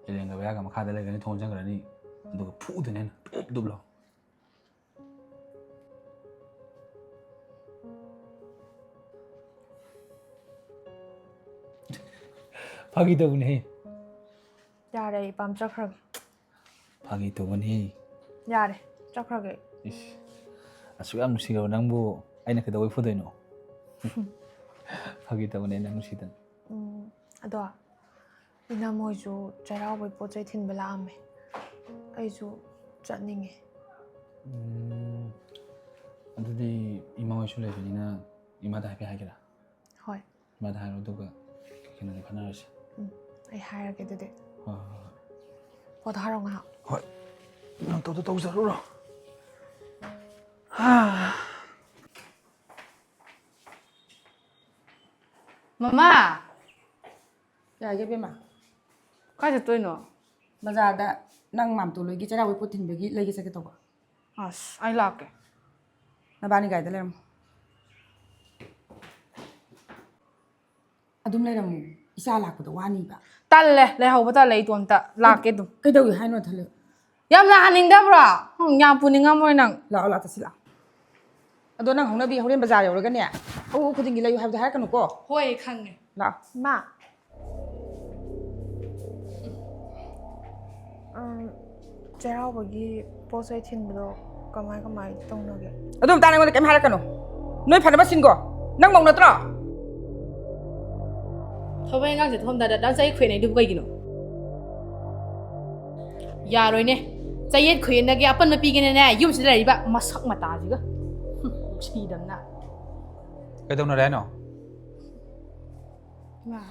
ꯑꯦꯂꯦꯟꯒ ꯕꯌꯥꯒ ꯃꯈꯥꯗ ꯂꯩꯒꯅꯤ, ꯊꯣꯡ ꯆꯪꯈ꯭ꯔꯅꯤ꯫ ꯑꯗꯨꯒ ꯐꯨꯗꯣꯏꯅꯦ ꯑꯩꯅ, ꯗꯨꯞ ꯗꯨꯞ ꯂꯥꯎ꯫ ꯐꯥꯒꯤ ꯇꯧꯕꯅꯦꯍꯦ꯫ ꯌꯥꯔꯦ, ꯑꯩ ꯏꯄꯥꯝ ꯆꯠꯈ꯭ꯔꯒꯦ꯫ ꯐꯥꯒꯤ ꯇꯧꯕꯅꯦꯍꯦ꯫ ꯌꯥꯔꯦ, ꯆꯠꯈ꯭ꯔꯒꯦ꯫ ꯏꯁ, ꯑꯁꯨꯛ ꯌꯥꯝ ꯅꯨꯡꯁꯤꯔꯕ ꯅꯪꯕꯨ ꯑꯩꯅ ꯀꯩꯗꯧꯕꯩ ꯐꯨꯗꯣꯏꯅꯣ? ꯐꯥꯒꯤ ꯇꯧꯕꯅꯦ, ꯅꯪ ꯅꯨꯡꯁꯤꯗꯅ꯫ ꯎꯝ, ꯑꯗꯣ ꯏꯅꯝ ꯍꯣꯏꯁꯨ ꯆꯩꯔꯥꯎꯕꯩ ꯄꯣꯠ ꯆꯩ ꯊꯤꯟꯕ ꯂꯥꯛꯑꯝꯃꯦ꯫ ꯑꯩꯁꯨ ꯆꯠꯅꯤꯡꯉꯦ꯫ ꯎꯝ, ꯑꯗꯨꯗꯤ ꯏꯃꯥ ꯍꯣꯏꯁꯨ ꯂꯩꯕꯅꯤꯅ ꯏꯃꯥꯗ ꯍꯥꯏꯐꯦꯠ ꯍꯥꯏꯒꯦꯔꯥ? ꯍꯣꯏ꯫ ꯏꯃꯥꯗ ꯍꯥꯏꯔꯣ, ꯑꯗꯨꯒ ꯀꯩꯅꯣꯗꯣ ꯈꯟꯅꯔꯁꯤ꯫ ꯎꯝ, ꯑꯩ ꯍꯥꯏꯔꯒꯦ ꯑꯗꯨꯗꯤ꯫ ꯍꯣꯏ, ꯍꯣꯏ, ꯍꯣꯏ꯫ ꯄꯣꯊꯥꯔꯣ ꯉꯥꯏꯍꯥꯛ꯫ ꯍꯣꯏ꯫ ꯅꯪ ꯇꯧꯗꯣ ꯇꯧꯖꯔꯨꯔꯣ꯫ ꯍꯥ꯫ ꯃꯃꯥ! ꯌꯥꯏꯌꯦ, ꯏꯕꯦꯝꯃ꯫ ꯀꯥꯏ ꯆꯠꯇꯣꯏꯅꯣ? ꯕꯖꯥꯔꯗ ꯅꯪ ꯃꯥꯝꯇꯣꯟ ꯂꯣꯏꯒꯤ ꯆꯩꯔꯥꯎꯕꯒꯤ ꯄꯣꯠ ꯊꯤꯟꯕꯒꯤ ꯂꯩꯒꯦ ꯆꯠꯀꯦ ꯇꯧꯕ꯫ ꯑꯁ, ꯑꯩ ꯂꯥꯛꯀꯦ꯫ ꯅꯕꯥꯅꯤ ꯒꯥꯔꯤꯗ ꯂꯩꯔꯝꯃꯣ꯫ ꯑꯗꯨꯝ ꯂꯩꯔꯝꯃꯣ꯫ ꯏꯆꯥ ꯂꯥꯛꯄꯗ ꯋꯥꯅꯤꯕ꯫ ꯇꯜꯂꯦ, ꯂꯩꯍꯧꯕ ꯇꯜꯂꯦ, ꯏꯇꯣꯝꯇ꯫ ꯂꯥꯛꯀꯦ ꯑꯗꯨꯝ꯫ ꯀꯩꯗꯧꯏ ꯍꯥꯏꯅꯣ, ꯊꯜꯂꯦ? ꯌꯥꯝ ꯂꯥꯛꯍꯟꯅꯤꯡꯗꯕ꯭ꯔꯣ? ꯍꯨꯝ, ꯌꯥꯝ ꯄꯨꯅꯤꯡꯉꯝꯃꯣꯏ ꯅꯪ꯫ ꯂꯥꯛꯑꯣ, ꯂꯥꯛꯑꯣ, ꯆꯠꯁꯤ ꯂꯥꯛꯑꯣ꯫ ꯑꯗꯣ ꯅꯪ ꯍꯧꯅꯕꯤ ꯍꯣꯔꯦꯟ ꯕꯖꯥꯔ ꯌꯧꯔꯒꯅꯦ, ꯑꯎ ꯑꯎ ꯈꯨꯗꯤꯡꯒꯤ ꯂꯩꯌꯨ ꯍꯥꯏꯕꯗꯣ ꯍꯥꯏꯔꯛꯀꯅꯨꯀꯣ꯫ ꯍꯣꯏ, ꯈꯪꯉꯦ꯫ ꯂꯥꯛꯑꯣ꯫ ꯏꯃꯥ꯫ ꯎꯝ, ꯆꯩꯔꯥꯎꯕꯒꯤ ꯄꯣꯠ ꯆꯩ ꯊꯤꯟꯕꯗꯣ ꯀꯃꯥꯏ ꯀꯃꯥꯏ ꯇꯧꯅꯒꯦ? ꯑꯗꯨ ꯃꯇꯥꯡꯗ ꯑꯩꯉꯣꯟꯗ ꯀꯩꯝ ꯍꯥꯏꯔꯛꯀꯅꯨ꯫ ꯅꯣꯏ ꯐꯅꯕ ꯁꯤꯟꯒꯣ꯫ ꯅꯪ ꯃꯧ ꯅꯠꯇ꯭ꯔꯣ? ꯊꯕꯛ ꯏꯟꯈꯥꯡ ꯆꯠꯊꯣꯛꯑꯝꯗꯥꯏꯗ ꯑꯗꯥꯝ ꯆꯌꯦꯠ ꯈꯣꯏꯅꯩꯗꯨꯕꯨ ꯀꯩꯒꯤꯅꯣ? ꯌꯥꯔꯣꯏꯅꯦ꯫ ꯆꯌꯦꯠ ꯈꯣꯏꯌꯦꯠꯅꯒꯦ ꯑꯄꯟꯕ ꯄꯤꯒꯦꯅꯅꯦ, ꯌꯨꯝꯁꯤꯗ ꯂꯩꯔꯤꯕ ꯃꯁꯛ ꯃꯇꯥꯁꯤꯒ꯫ ꯍꯨꯝ, ꯅꯨꯡꯁꯤꯗꯕꯅ꯫ ꯀꯩꯗꯧꯅꯔꯦ ꯍꯥꯏꯅꯣ? ꯏꯃꯥ꯫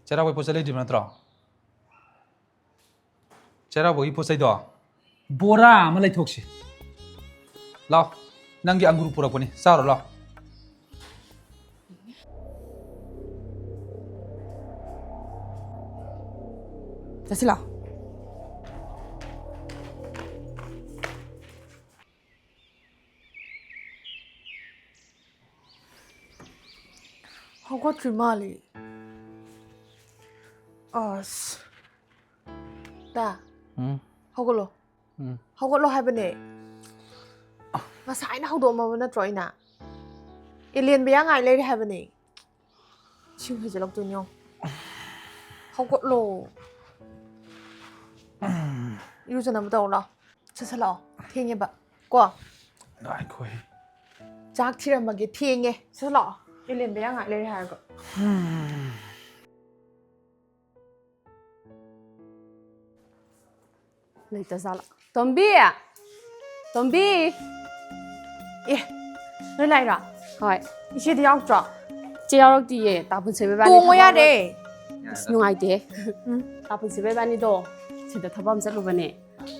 ꯆꯩꯔꯥꯎꯕꯩ ꯄꯣꯠ ꯆꯩ ꯂꯩꯗ꯭ꯔꯤꯕ ꯅꯠꯇ꯭ꯔꯣ? ꯆꯩꯔꯥꯎꯕꯒꯤ ꯄꯣꯠ ꯆꯩꯗꯣ ꯕꯣꯔꯥ ꯑꯃ ꯂꯩꯊꯣꯛꯁꯤ꯫ ꯂꯥꯎ, ꯅꯪꯒꯤ ꯑꯪꯒꯨꯔ ꯄꯨꯔꯛꯄꯅꯤ, ꯆꯥꯔꯣ ꯂꯥꯎ꯫ ꯆꯠꯁꯤ ꯂꯥꯎ꯫ ꯍꯧꯒꯠꯇ꯭ꯔꯤ ꯃꯥꯜꯂꯦ꯫ ꯑꯁ꯫ ꯇꯥ꯫ ꯎꯝ꯫ ꯍꯧꯒꯠꯂꯣ꯫ ꯎꯝ꯫ ꯍꯧꯒꯠꯂꯣ ꯍꯥꯏꯕꯅꯦ꯫ ꯉꯁꯥꯏꯅ ꯍꯧꯗꯣꯛꯑꯝꯃꯕ ꯅꯠꯇ꯭ꯔꯣ ꯑꯩꯅ? ꯑꯦꯂꯦꯟ ꯃꯌꯥ ꯉꯥꯏ ꯂꯩꯔꯦ ꯍꯥꯏꯕꯅꯦ꯫ ꯏꯁꯤꯡ ꯍꯩꯖꯤꯜꯂꯛꯇꯣꯏꯅꯦ ꯌꯦꯡꯉꯣ꯫ ꯍꯧꯒꯠꯂꯣ꯫ ꯏꯔꯨꯖꯅꯕ ꯇꯧꯔꯣ ꯂꯥꯎ꯫ ꯁꯠ ꯁꯠ ꯂꯥꯛꯑꯣ꯫ ꯊꯦꯡꯉꯦꯕ꯫ ꯀꯣ? ꯉꯥꯏꯈꯣꯍꯦ꯫ ꯆꯥꯛ ꯊꯤꯔꯝꯃꯒꯦ꯫ ꯊꯦꯡꯉꯦ꯫ ꯁꯠ ꯁꯠ ꯂꯥꯛꯑꯣ꯫ ꯑꯦꯂꯦꯟ ꯃꯌꯥ ꯉꯥꯏ ꯂꯩꯔꯦ ꯍꯥꯏꯔꯒ꯫ ꯂꯩꯇꯖꯥꯠꯂꯣ? ꯇꯣꯝꯕꯤ! ꯇꯣꯝꯕꯤ! ꯑꯦ, ꯅꯣꯏ ꯂꯥꯛꯏꯔꯣ? ꯍꯣꯏ꯫ ꯏꯆꯦꯗꯤ ꯌꯥꯎꯔꯛꯇ꯭ꯔꯣ? ꯏꯆꯦ ꯌꯥꯎꯔꯛꯇꯤꯌꯦ꯫ ꯇꯥ ꯄꯨꯟꯁꯤꯕ ꯏꯕꯥꯅꯤ ꯇꯣꯡꯉꯣ ꯊꯕꯛ ꯑꯃ ꯌꯥꯔꯦ꯫ ꯑꯁ, ꯅꯨꯡꯉꯥꯏꯇꯦꯍꯦ꯫ ꯎꯝ꯫ ꯇꯥ ꯄꯨꯟꯁꯤꯕ ꯏꯕꯥꯅꯤꯗꯣ ꯁꯤꯗ ꯊꯕꯛ ꯑꯃ ꯆꯠꯂꯨꯕꯅꯦ꯫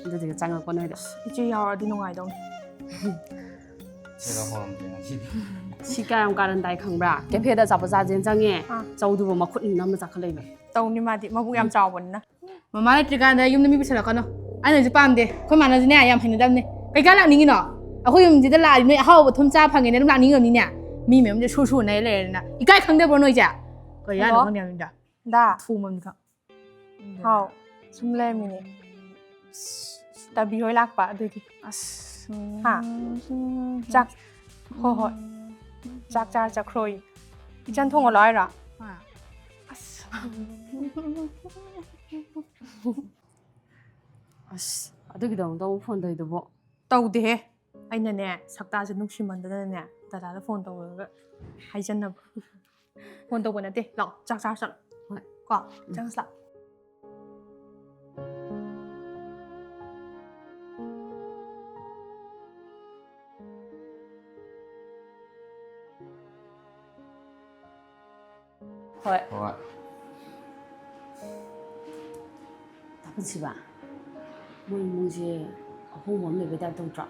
ꯑꯗꯨꯗꯨꯒ ꯆꯪꯉꯛꯄ ꯅꯣꯏꯗ꯫ ꯏꯆꯦ ꯌꯥꯎꯔꯗꯤ ꯅꯨꯡꯉꯥꯏꯗꯧꯅꯤ꯫ ꯁꯤꯗ ꯍꯧꯔꯝꯗ꯭ꯔꯦ ꯉꯁꯤꯗꯤ꯫ ꯁꯤ ꯀꯌꯥꯝ ꯀꯥꯔꯟ ꯇꯥꯏ ꯈꯪꯕ꯭ꯔꯥ? ꯀꯦꯐꯦꯗ ꯑꯆꯥꯄꯣꯠ ꯆꯥꯁꯦꯅ ꯆꯪꯉꯦ꯫ ꯑꯥ꯫ ꯆꯧꯗꯨꯕꯨ ꯃꯈꯨꯠ ꯅꯝꯃ ꯆꯥꯈꯠꯂꯛꯏꯕ꯫ ꯇꯧꯅꯤ ꯃꯥꯗꯤ, ꯃꯕꯨꯛ ꯌꯥꯝ ꯆꯥꯎꯕꯅꯤꯅ꯫ ꯃꯃꯥ ꯂꯩꯇ꯭ꯔꯤꯀꯥꯟꯗ ꯌꯨꯝꯗ ꯃꯤ ꯄꯨꯁꯜꯂꯛꯀꯅꯣ꯫ ꯑꯩꯅꯁꯨ ꯄꯥꯝꯗꯦ, ꯑꯩꯈꯣꯏ ꯃꯥꯅꯁꯨꯅꯦ ꯌꯥꯝ ꯍꯩꯅꯗꯕꯅꯦ꯫ ꯀꯩꯀꯥ ꯂꯥꯛꯅꯤꯡꯉꯤꯅꯣ? ꯑꯩꯈꯣꯏ ꯌꯨꯝꯁꯤꯗ ꯂꯥꯛꯑꯗꯤ ꯅꯣꯏ ꯑꯍꯥꯎꯕ ꯊꯨꯝ ꯆꯥ ꯐꯪꯉꯦꯅ ꯑꯗꯨꯝ ꯂꯥꯛꯅꯤꯡꯉꯝꯅꯤꯅꯦ꯫ ꯃꯤ ꯃꯌꯨꯝꯁꯦ ꯁꯨ ꯁꯨ ꯅꯩ ꯂꯩꯔꯦꯅ꯫ ꯏꯀꯥꯏ ꯈꯪꯗꯕ꯭ꯔꯣ ꯅꯣꯏꯁꯦ? ꯀꯔꯤ ꯍꯥꯏꯅꯣ ꯍꯜꯂꯣ? ꯈꯪꯗꯦ ꯍꯥꯏꯕꯅꯤꯗ꯫ ꯗꯥ꯫ ꯊꯣꯡ ꯑꯃ ꯈꯛ꯫ ꯍꯥꯎ, ꯁꯨꯝ ꯂꯩꯔꯝꯃꯤꯅꯦ꯫ ꯇꯥꯕꯤ ꯍꯣꯏ ꯂꯥꯛꯄ ꯑꯗꯨꯒꯤ꯫ ꯑꯁ꯫ ꯍꯥ? ꯆꯥꯛ꯫ ꯍꯣꯏ, ꯍꯣꯏ꯫ ꯆꯥꯛ ꯆꯥꯔ ꯆꯠꯈ꯭ꯔꯣꯌꯦ꯫ ꯏꯆꯟ ꯊꯣꯡꯍꯜꯂꯣ ꯍꯥꯏꯔꯣ? ꯍꯣꯏ꯫ ꯑꯁ꯫ ꯑꯁ, ꯑꯗꯨꯒꯤꯗꯃꯛꯇ ꯑꯃꯨꯛ ꯐꯣꯟ ꯇꯧꯔꯤꯗꯨꯕꯣ? ꯇꯧꯗꯦꯍꯦ꯫ ꯑꯩꯅꯅꯦ, ꯁꯛꯇꯥꯁꯦ ꯅꯨꯡꯁꯤꯃꯟꯗꯅꯅꯦ, ꯗꯗꯥꯗ ꯐꯣꯟ ꯇꯧꯔꯒ ꯍꯥꯏꯖꯟꯅꯕ꯫ ꯐꯣꯟ ꯇꯧꯕ ꯅꯠꯇꯦ꯫ ꯂꯥꯛꯑꯣ, ꯆꯥꯛ ꯆꯥꯔ ꯆꯠꯂꯣ꯫ ꯍꯣꯏ꯫ ꯀꯣ, ꯎꯝ꯫ ꯆꯪꯉꯁꯤ ꯂꯥꯛꯑꯣ꯫ ꯍꯣꯏ꯫ ꯍꯣꯏ꯫ ꯇꯥ ꯄꯨꯟꯁꯤꯕ, ꯃꯣꯏ ꯏꯃꯨꯡꯁꯦ ꯑꯍꯣꯡꯕ ꯑꯃ ꯂꯩꯕꯩ ꯇꯥꯏꯞ ꯇꯧꯗ꯭ꯔꯣ?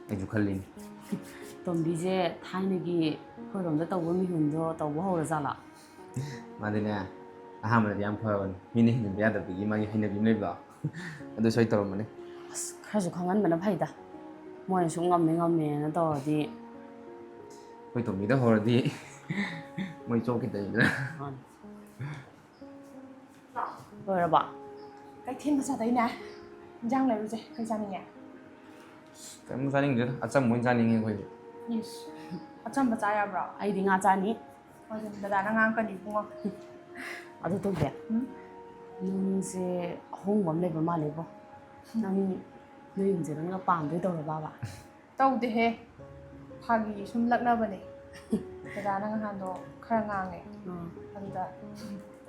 ꯑꯩꯁꯨ ꯈꯜꯂꯤꯅꯦ꯫ ꯇꯣꯝꯕꯤꯁꯦ ꯊꯥꯏꯅꯒꯤ ꯑꯩꯈꯣꯏꯔꯣꯝꯗ ꯇꯧꯕ ꯃꯤꯍꯨꯟꯗꯣ ꯇꯧꯕ ꯍꯧꯔꯖꯥꯠꯂꯣ? ꯃꯥꯗꯤꯅꯦ, ꯑꯍꯥꯟꯕꯗꯗꯤ ꯌꯥꯝ ꯐꯕꯅꯤ, ꯃꯤꯅ ꯍꯦꯟꯖꯤꯟꯕ ꯌꯥꯗꯕꯒꯤ ꯃꯥꯒꯤ ꯍꯩꯅꯕꯤ ꯑꯃ ꯂꯩꯕꯗꯣ꯫ ꯑꯗꯨ ꯁꯣꯏ ꯇꯧꯔꯝꯃꯅꯤ꯫ ꯑꯁ, ꯈꯔꯁꯨ ꯈꯪꯍꯟꯕꯅ ꯐꯩꯗ꯫ ꯃꯣꯏꯅ ꯁꯨꯝ ꯉꯝꯃꯦ ꯉꯝꯃꯦꯅ ꯇꯧꯔꯗꯤ꯫ ꯑꯩꯈꯣꯏ ꯇꯣꯝꯕꯤꯗ ꯍꯧꯔꯗꯤ ꯃꯣꯏ ꯆꯣꯞꯈꯤꯗꯣꯏꯅꯤꯗꯅ꯫ ꯃꯥꯅꯤ꯫ ꯂꯣꯏꯔꯕꯣ? ꯀꯩꯊꯦꯜ ꯃꯆꯥꯗꯩꯅꯦ ꯏꯟꯖꯥꯡ ꯂꯩꯔꯨꯁꯦ꯫ ꯀꯩ ꯆꯥꯅꯤꯡꯉꯦ? ꯀꯩꯝ ꯆꯥꯅꯤꯡꯗꯦꯗ, ꯑꯆꯝꯕ ꯑꯣꯏꯅ ꯆꯥꯅꯤꯡꯉꯦ ꯑꯩꯈꯣꯏꯗꯤ꯫ ꯏꯁ, ꯑꯆꯝꯕ ꯆꯥ ꯌꯥꯕ꯭ꯔꯣ? ꯑꯩꯗꯤ ꯉꯥ ꯆꯥꯅꯤ꯫ ꯍꯣꯏ, ꯑꯗꯨꯗꯤ ꯗꯗꯥꯅ ꯉꯥꯡꯉꯛꯀꯅꯤ ꯏꯕꯨꯡꯉꯣ꯫ ꯑꯗꯨ ꯇꯧꯗꯦ꯫ ꯎꯝ? ꯅꯪꯁꯦ ꯑꯍꯣꯡꯕ ꯑꯃ ꯂꯩꯕ ꯃꯥꯜꯂꯦꯕꯣ꯫ ꯅꯪ ꯅꯣꯏ ꯌꯨꯝꯁꯦ ꯅꯪꯅ ꯄꯥꯝꯗꯣꯏ ꯇꯧꯔꯕꯕ? ꯇꯧꯗꯦꯍꯦ꯫ ꯐꯥꯒꯤ ꯁꯨꯝ ꯂꯛꯅꯕꯅꯦ꯫ ꯗꯗꯥꯅ ꯉꯍꯥꯟꯗꯣ ꯈꯔ ꯉꯥꯡꯉꯦ꯫ ꯑꯥ꯫ ꯑꯗꯨꯗ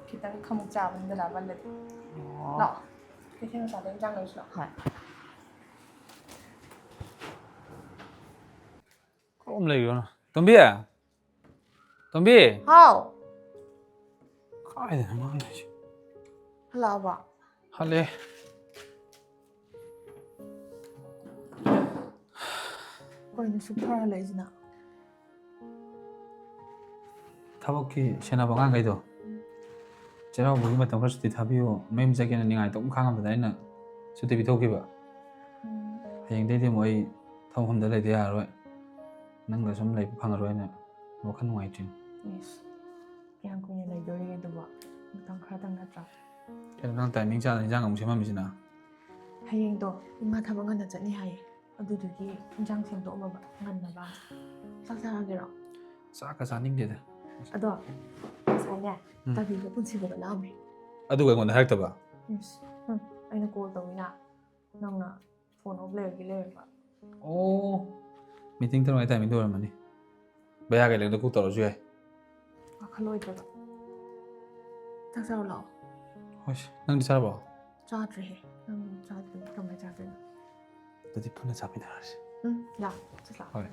ꯈꯤꯇꯪ ꯈꯃꯨꯛ ꯆꯥꯕꯅꯤ ꯗꯗꯥ ꯕꯜꯂꯗꯤ꯫ ꯑꯣ꯫ ꯂꯥꯛꯑꯣ꯫ ꯀꯩꯊꯦꯜ ꯃꯆꯥꯗ ꯏꯟꯖꯥꯡ ꯂꯩꯔꯨꯁꯤ ꯂꯥꯛꯑꯣ꯫ ꯍꯣꯏ꯫ ꯀꯔꯣꯝ ꯂꯩꯈ꯭ꯔꯣꯅ? ꯇꯣꯝꯕꯤ? ꯇꯣꯝꯕꯤ? ꯍꯥꯎ꯫ ꯀꯥꯏꯗꯅꯣ ꯃꯥ ꯂꯩꯁꯦ? ꯍꯜꯂꯛꯑꯕꯣ? ꯍꯜꯂꯛꯑꯦ꯫ ꯀꯩꯅꯣ ꯁꯨꯛ ꯊꯨꯅ ꯍꯜꯂꯛꯏꯁꯤꯅ? ꯊꯕꯛꯀꯤ ꯁꯦꯟꯅꯕ ꯑꯉꯥꯡꯈꯩꯗꯣ ꯆꯩꯔꯥꯎꯕꯒꯤ ꯃꯇꯝ ꯈꯔ ꯁꯨꯇꯤ ꯊꯥꯕꯤꯌꯣ, ꯃꯌꯨꯝ ꯆꯠꯀꯦꯅ ꯅꯤꯡꯉꯥꯏ ꯇꯧꯕ ꯈꯥꯡꯉꯝꯗꯅ ꯑꯩꯅ ꯁꯨꯇꯤ ꯄꯤꯊꯣꯛꯈꯤꯕ꯫ ꯎꯝ꯫ ꯍꯌꯦꯡꯗꯩꯗꯤ ꯑꯃꯨꯛ ꯑꯩ ꯊꯕꯛ ꯃꯐꯝꯗ ꯂꯩꯗ ꯌꯥꯔꯔꯣꯏ, ꯅꯪꯒ ꯁꯨꯝ ꯂꯩꯕ ꯐꯪꯉꯔꯣꯏꯅ ꯋꯥꯈꯜ ꯅꯨꯡꯉꯥꯏꯇ꯭ꯔꯤꯅꯦ꯫ ꯏꯁ, ꯀꯌꯥꯝ ꯀꯨꯏꯅ ꯂꯩꯗꯣꯔꯤꯒꯦ ꯑꯗꯨꯕꯣ? ꯃꯇꯝ ꯈꯔꯗꯪ ꯅꯠꯇ꯭ꯔꯥ? ꯀꯩꯅꯣ ꯅꯪ ꯇꯥꯏꯃꯤꯡ ꯆꯥꯗꯅ ꯏꯟꯖꯥꯡ ꯑꯃꯨꯛ ꯁꯦꯝꯃꯝꯃꯤꯁꯤꯅ? ꯍꯌꯦꯡꯗꯣ ꯏꯃꯥ ꯊꯕꯛ ꯉꯟꯅ ꯆꯠꯅꯤ ꯍꯥꯏꯌꯦ, ꯑꯗꯨꯗꯨꯒꯤ ꯏꯟꯖꯥꯡ ꯁꯦꯝꯗꯣꯛꯑꯝꯃꯕ ꯉꯟꯅꯕ꯫ ꯆꯥꯛ ꯆꯥꯔꯒꯦꯔꯣ? ꯆꯥꯛꯀ ꯆꯥꯅꯤꯡꯗꯦꯗ꯫ ꯑꯗꯣ ꯉꯁꯥꯏꯅꯦ, ꯎꯝ꯫ ꯇꯕꯤꯒ ꯄꯨꯟꯁꯤꯕꯒ ꯂꯥꯛꯑꯝꯃꯦ꯫ ꯑꯗꯨꯒ ꯑꯩꯉꯣꯟꯗ ꯍꯥꯏꯔꯛꯇꯕ? ꯏꯁ, ꯎꯝ, ꯑꯩꯅ call ꯇꯧꯋꯤꯅ, ꯅꯪꯅ phone off ꯂꯩꯔꯒꯦ ꯂꯩꯔꯕ꯫ ꯑꯣ, meeting ꯇꯧꯔꯤꯉꯩ timingꯗ ꯑꯣꯏꯔꯝꯃꯅꯤ꯫ ꯕꯌꯥꯒ ꯂꯩꯕꯗ ꯀꯣꯛ ꯇꯧꯔꯁꯨ ꯌꯥꯏ꯫ ꯋꯥꯈꯜ ꯑꯣꯏꯗ꯭ꯔꯕ꯫ ꯆꯥꯛ ꯆꯥꯔꯨ ꯂꯥꯛꯑꯣ꯫ ꯍꯣꯏ, ꯅꯪꯗꯤ ꯆꯥꯔꯕꯣ? ꯆꯥꯗ꯭ꯔꯤꯍꯦ꯫ ꯅꯪ ꯆꯥꯗ꯭ꯔꯤ, ꯀꯃꯥꯏꯅ ꯆꯥꯗꯣꯏꯅꯣ? ꯑꯗꯨꯗꯤ ꯄꯨꯟꯅ ꯆꯥꯃꯤꯟꯅꯔꯁꯤ꯫ ꯎꯝ, ꯂꯥꯛꯑꯣ, ꯆꯥꯛ ꯆꯥ꯫ ꯍꯣꯏ꯫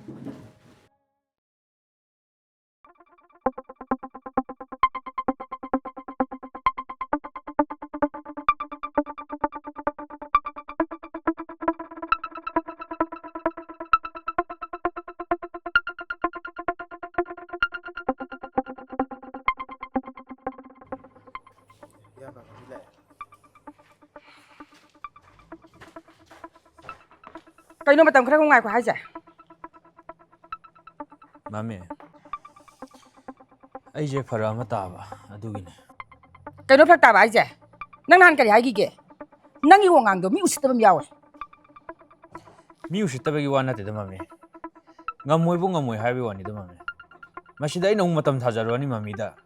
ꯀꯩꯅꯣ ꯃꯇꯝ ꯈꯔ ꯉꯥꯏꯈꯣ ꯍꯥꯏꯁꯦ? ꯃꯥꯃꯤ, ꯑꯩꯁꯦ ꯐꯔꯛ ꯑꯃ ꯇꯥꯕ, ꯑꯗꯨꯒꯤꯅꯦ꯫ ꯀꯩꯅꯣ ꯐꯔꯛ ꯇꯥꯕ ꯍꯥꯏꯁꯦ? ꯅꯪ ꯅꯍꯥꯟ ꯀꯔꯤ ꯍꯥꯏꯈꯤꯒꯦ? ꯅꯪꯒꯤ ꯋꯥꯉꯥꯡꯗꯣ ꯃꯤ ꯎꯁꯤꯠꯇꯕ ꯑꯃ ꯌꯥꯎꯋꯦ꯫ ꯃꯤ ꯎꯁꯤꯠꯇꯕꯒꯤ ꯋꯥ ꯅꯠꯇꯦꯗ, ꯃꯥꯃꯤ꯫ ꯉꯝꯃꯣꯏꯕꯨ ꯉꯝꯃꯣꯏ ꯍꯥꯏꯕꯒꯤ ꯋꯥꯅꯤꯗ, ꯃꯥꯃꯤ꯫ ꯃꯁꯤꯗ ꯑꯩꯅ ꯑꯃꯨꯛ ꯃꯇꯝ ꯊꯥꯖꯔꯨꯔꯅꯤ ꯃꯥꯃꯤꯗ꯫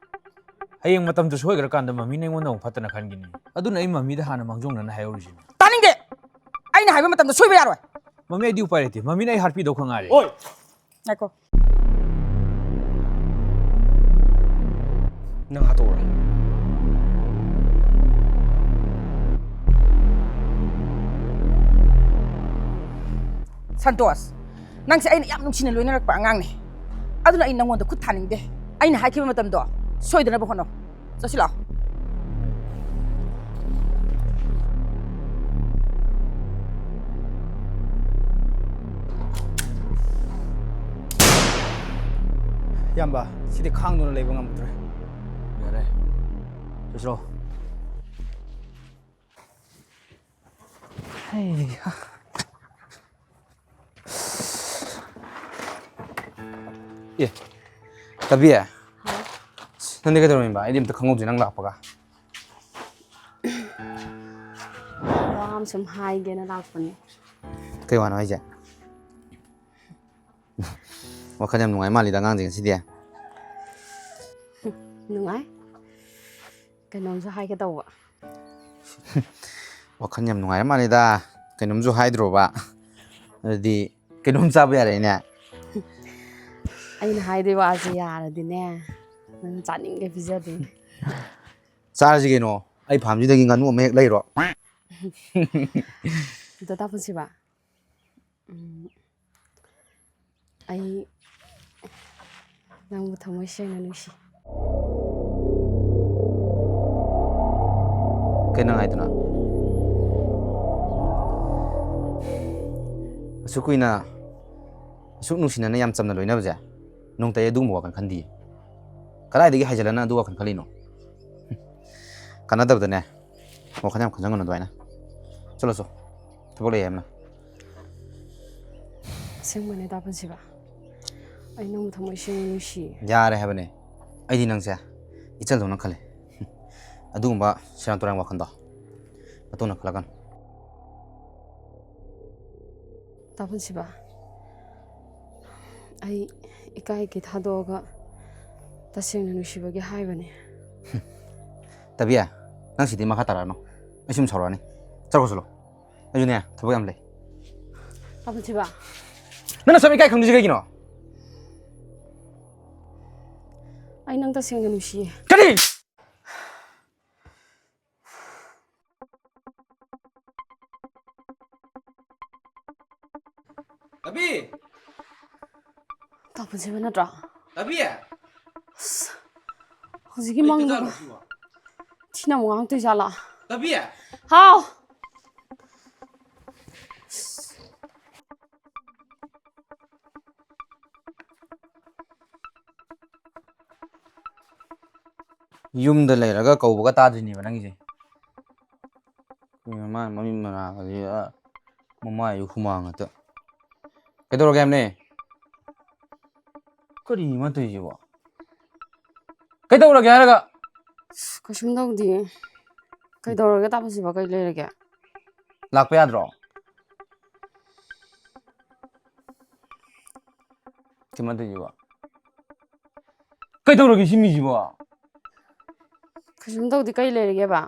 ꯍꯌꯦꯡ ꯃꯇꯝꯗꯨ ꯁꯣꯏꯈ꯭ꯔꯀꯥꯟꯗ ꯃꯥꯃꯤꯅ ꯑꯩꯉꯣꯟꯗ ꯑꯃꯨꯛ ꯐꯠꯇꯅ ꯈꯟꯈꯤꯅꯤ꯫ ꯑꯗꯨꯅ ꯑꯩ ꯃꯥꯃꯤꯗ ꯍꯥꯟꯅ ꯃꯥꯡꯖꯧꯅꯅ ꯍꯥꯏꯍꯧꯔꯤꯁꯤꯅꯤ꯫ ꯇꯥꯅꯤꯡꯗꯦ! ꯑꯩꯅ ꯍꯥꯏꯕ ꯃꯇꯝꯗ ꯁꯣꯏꯕ ꯌꯥꯔꯣꯏ꯫ ꯃꯥꯃꯤ, ꯑꯩꯗꯤ ꯎꯄꯥꯏ ꯂꯩꯇꯦ꯫ ꯃꯥꯃꯤꯅ ꯑꯩ ꯍꯥꯠꯄꯤꯗꯧ ꯈꯛ ꯉꯥꯏꯔꯦ꯫ ꯑꯣꯏ! ꯉꯥꯏꯈꯣ꯫ ꯅꯪ ꯍꯥꯠꯇꯣꯛꯎꯔꯣ꯫ ꯁꯟꯇꯣꯁ, ꯅꯪꯁꯦ ꯑꯩꯅ ꯌꯥꯝ ꯅꯨꯡꯁꯤꯅ ꯂꯣꯏꯅꯔꯛꯄ ꯑꯉꯥꯡꯅꯦ꯫ ꯑꯗꯨꯅ ꯑꯩ ꯅꯪꯉꯣꯟꯗ ꯈꯨꯠ ꯊꯥꯅꯤꯡꯗꯦ꯫ ꯑꯩꯅ ꯍꯥꯏꯈꯤꯕ ꯃꯇꯝꯗꯣ ꯁꯣꯏꯗꯅꯕ ꯍꯣꯠꯅꯧ꯫ ꯆꯠꯁꯤ ꯂꯥꯛꯑꯣ꯫ ꯏꯌꯥꯝꯕ, ꯁꯤꯗꯤ ꯈꯥꯡꯗꯨꯅ ꯂꯩꯕ ꯉꯝꯗ꯭ꯔꯦ꯫ ꯌꯥꯔꯦ꯫ ꯆꯠꯁꯤꯔꯣ? ꯍꯩꯍꯥ꯫ ꯑꯦ, ꯇꯕꯤ꯫ ꯍꯥꯎ꯫ ꯅꯪꯗꯤ ꯀꯩꯗꯧꯔꯝꯃꯤꯕ? ꯑꯩꯗꯤ ꯑꯝꯇ ꯈꯪꯍꯧꯗ꯭ꯔꯦ ꯅꯪ ꯂꯥꯛꯄꯒ꯫ ꯋꯥ ꯑꯃ ꯁꯨꯝ ꯍꯥꯏꯒꯦꯅ ꯂꯥꯛꯄꯅꯦ꯫ ꯀꯩ ꯋꯥꯅꯣ ꯍꯥꯏꯁꯦ? ꯋꯥꯈꯜ ꯌꯥꯝ ꯅꯨꯡꯉꯥꯏ ꯃꯥꯜꯂꯤꯗ ꯑꯉꯥꯡꯁꯤꯡ ꯉꯁꯤꯗꯤ꯫ ꯅꯨꯡꯉꯥꯏ꯫ ꯀꯩꯅꯣꯝꯁꯨ ꯍꯥꯏꯒꯦ ꯇꯧꯕ꯫ ꯋꯥꯈꯜ ꯌꯥꯝ ꯅꯨꯡꯉꯥꯏꯔ ꯃꯥꯜꯂꯤꯗ꯫ ꯀꯩꯅꯣꯝꯁꯨ ꯍꯥꯏꯗ꯭ꯔꯣꯕ? ꯑꯗꯨꯗꯤ ꯀꯩꯅꯣꯝ ꯆꯥꯕ ꯌꯥꯔꯦꯅꯦ꯫ ꯑꯩꯅ ꯍꯥꯏꯗꯣꯏ ꯋꯥꯁꯦ ꯌꯥꯔꯗꯤꯅꯦ, ꯅꯪ ꯆꯥꯅꯤꯡꯒꯦ ꯄꯤꯖꯗꯣꯏꯅꯦ꯫ ꯆꯥꯔꯁꯤ ꯀꯩꯅꯣ, ꯑꯩ ꯐꯥꯝꯁꯤꯗꯒꯤ ꯉꯥꯅꯨ ꯑꯃ ꯍꯦꯛ ꯂꯩꯔꯣ꯫ ꯑꯗꯣ ꯇꯥ ꯄꯨꯟꯁꯤꯕ, ꯎꯝ, ꯑꯩ ꯅꯪꯕꯨ ꯊꯃꯣꯏ ꯁꯦꯡꯅ ꯅꯨꯡꯁꯤ꯫ ꯀꯩ ꯅꯪ ꯍꯥꯏꯗꯨꯅ? ꯑꯁꯨꯛ ꯀꯨꯏꯅ, ꯑꯁꯨꯛ ꯅꯨꯡꯁꯤꯅꯅ ꯌꯥꯝ ꯆꯝꯅ ꯂꯣꯏꯅꯕꯁꯦ, ꯅꯣꯡꯃꯇ ꯑꯩ ꯑꯗꯨꯒꯨꯝꯕ ꯋꯥꯈꯜ ꯈꯟꯗꯤꯌꯦ꯫ ꯀꯗꯥꯏꯗꯒꯤ ꯍꯥꯏꯖꯤꯜꯂꯅ ꯑꯗꯨ ꯋꯥꯈꯜ ꯈꯜꯂꯤꯅꯣ? ꯀꯥꯟꯅꯗꯕꯗꯅꯦ, ꯋꯥꯈꯜ ꯌꯥꯝ ꯈꯟꯖꯟꯒꯅꯨ ꯑꯗꯨꯃꯥꯏꯅ꯫ ꯆꯠꯂꯣ, ꯆꯣ꯫ ꯊꯕꯛ ꯂꯩ ꯌꯥꯝꯅ꯫ ꯑꯁꯦꯡꯕꯅꯦ ꯇꯥ ꯄꯨꯟꯁꯤꯕ, ꯑꯩ ꯅꯪꯕꯨ ꯊꯃꯣꯏ ꯁꯦꯡꯅ ꯅꯨꯡꯁꯤꯌꯦ꯫ ꯌꯥꯔꯦ ꯍꯥꯏꯕꯅꯦ, ꯑꯩꯗꯤ ꯅꯪꯁꯦ ꯏꯆꯜꯗꯧꯅ ꯈꯜꯂꯦ꯫ ꯑꯗꯨꯒꯨꯝꯕ ꯁꯦꯔꯥꯟ ꯇꯨꯔꯥꯟ ꯋꯥꯈꯜꯗꯣ ꯃꯇꯨꯡꯗ ꯈꯜꯂꯛꯀꯅꯨ꯫ ꯇꯥ ꯄꯨꯟꯁꯤꯕ, ꯑꯩ ꯏꯀꯥꯏꯒꯤ ꯊꯥꯗꯣꯛꯑꯒ ꯇꯁꯦꯡꯅ ꯅꯨꯡꯁꯤꯕꯒꯤ ꯍꯥꯏꯕꯅꯦ꯫ ꯇꯕꯤ, ꯅꯪ ꯁꯤꯗꯤ ꯃꯈꯥ ꯇꯥꯔꯛꯑꯅꯨ꯫ ꯑꯩ ꯁꯨꯝ ꯁꯥꯎꯔꯛꯑꯅꯤ꯫ ꯆꯠꯈ꯭ꯔꯣ ꯆꯠꯂꯣ꯫ ꯑꯩꯁꯨꯅꯦ, ꯊꯕꯛ ꯌꯥꯝ ꯂꯩ꯫ ꯇꯥ ꯄꯨꯟꯁꯤꯕ꯫ ꯅꯪꯅ ꯁꯨꯝ ꯏꯀꯥꯏ ꯈꯪꯗ꯭ꯔꯤꯁꯦ ꯀꯩꯒꯤꯅꯣ? ꯑꯩ ꯅꯪ ꯇꯁꯦꯡꯅ ꯅꯨꯡꯁꯤꯌꯦ꯫ ꯀꯔꯤ? ꯇꯕꯤ! ꯇꯥ ꯄꯨꯟꯁꯤꯕ ꯅꯠꯇ꯭ꯔꯣ? ꯇꯕꯤ! ꯑꯁ, ꯍꯧꯖꯤꯛꯀꯤ ꯀꯩ ꯃꯪꯗꯨꯒ ꯇꯧꯖꯥꯠꯅꯣ ꯁꯤꯕꯣ? ꯊꯤꯅ ꯑꯃꯨꯛ ꯉꯥꯡꯉꯛꯇꯣꯏ ꯖꯥꯠꯂꯥ? ꯇꯕꯤ! ꯍꯥꯎ! ꯌꯨꯝꯗ ꯂꯩꯔꯒ ꯀꯧꯕꯒ ꯇꯥꯗ꯭ꯔꯤꯅꯦꯕ ꯅꯪꯒꯤꯁꯦ꯫ ꯃꯃꯥꯏ ꯃꯃꯤꯠ ꯃꯅꯥꯒꯁꯦ, ꯑ, ꯃꯃꯥꯏꯁꯨ ꯍꯨꯃꯥꯡ ꯉꯥꯛꯇ꯫ ꯀꯩꯗꯧꯔꯒꯦ ꯍꯥꯏꯕꯅꯦ? ꯀꯔꯤꯅꯣ ꯃꯥ ꯇꯧꯔꯤꯁꯤꯕꯣ? ꯀꯩꯗꯧꯔꯒꯦ ꯍꯥꯏꯔꯒ? ꯑꯁ, ꯀꯩꯁꯨꯝ ꯇꯧꯗꯤꯌꯦ꯫ ꯀꯩꯗꯧꯔꯒꯦ ꯇꯥꯃꯣꯁꯤꯕꯣ? ꯀꯩ ꯂꯩꯔꯒꯦ? ꯂꯥꯛꯄ ꯌꯥꯗ꯭ꯔꯣ? ꯀꯩꯅꯣ ꯇꯧꯔꯤꯁꯤꯕꯣ? ꯀꯩꯗꯧꯔꯒꯦ ꯁꯤ ꯃꯤꯁꯤꯕꯣ? ꯀꯩꯁꯨꯝ ꯇꯧꯗꯦ꯫ ꯀꯩ ꯂꯩꯔꯒꯦꯕ?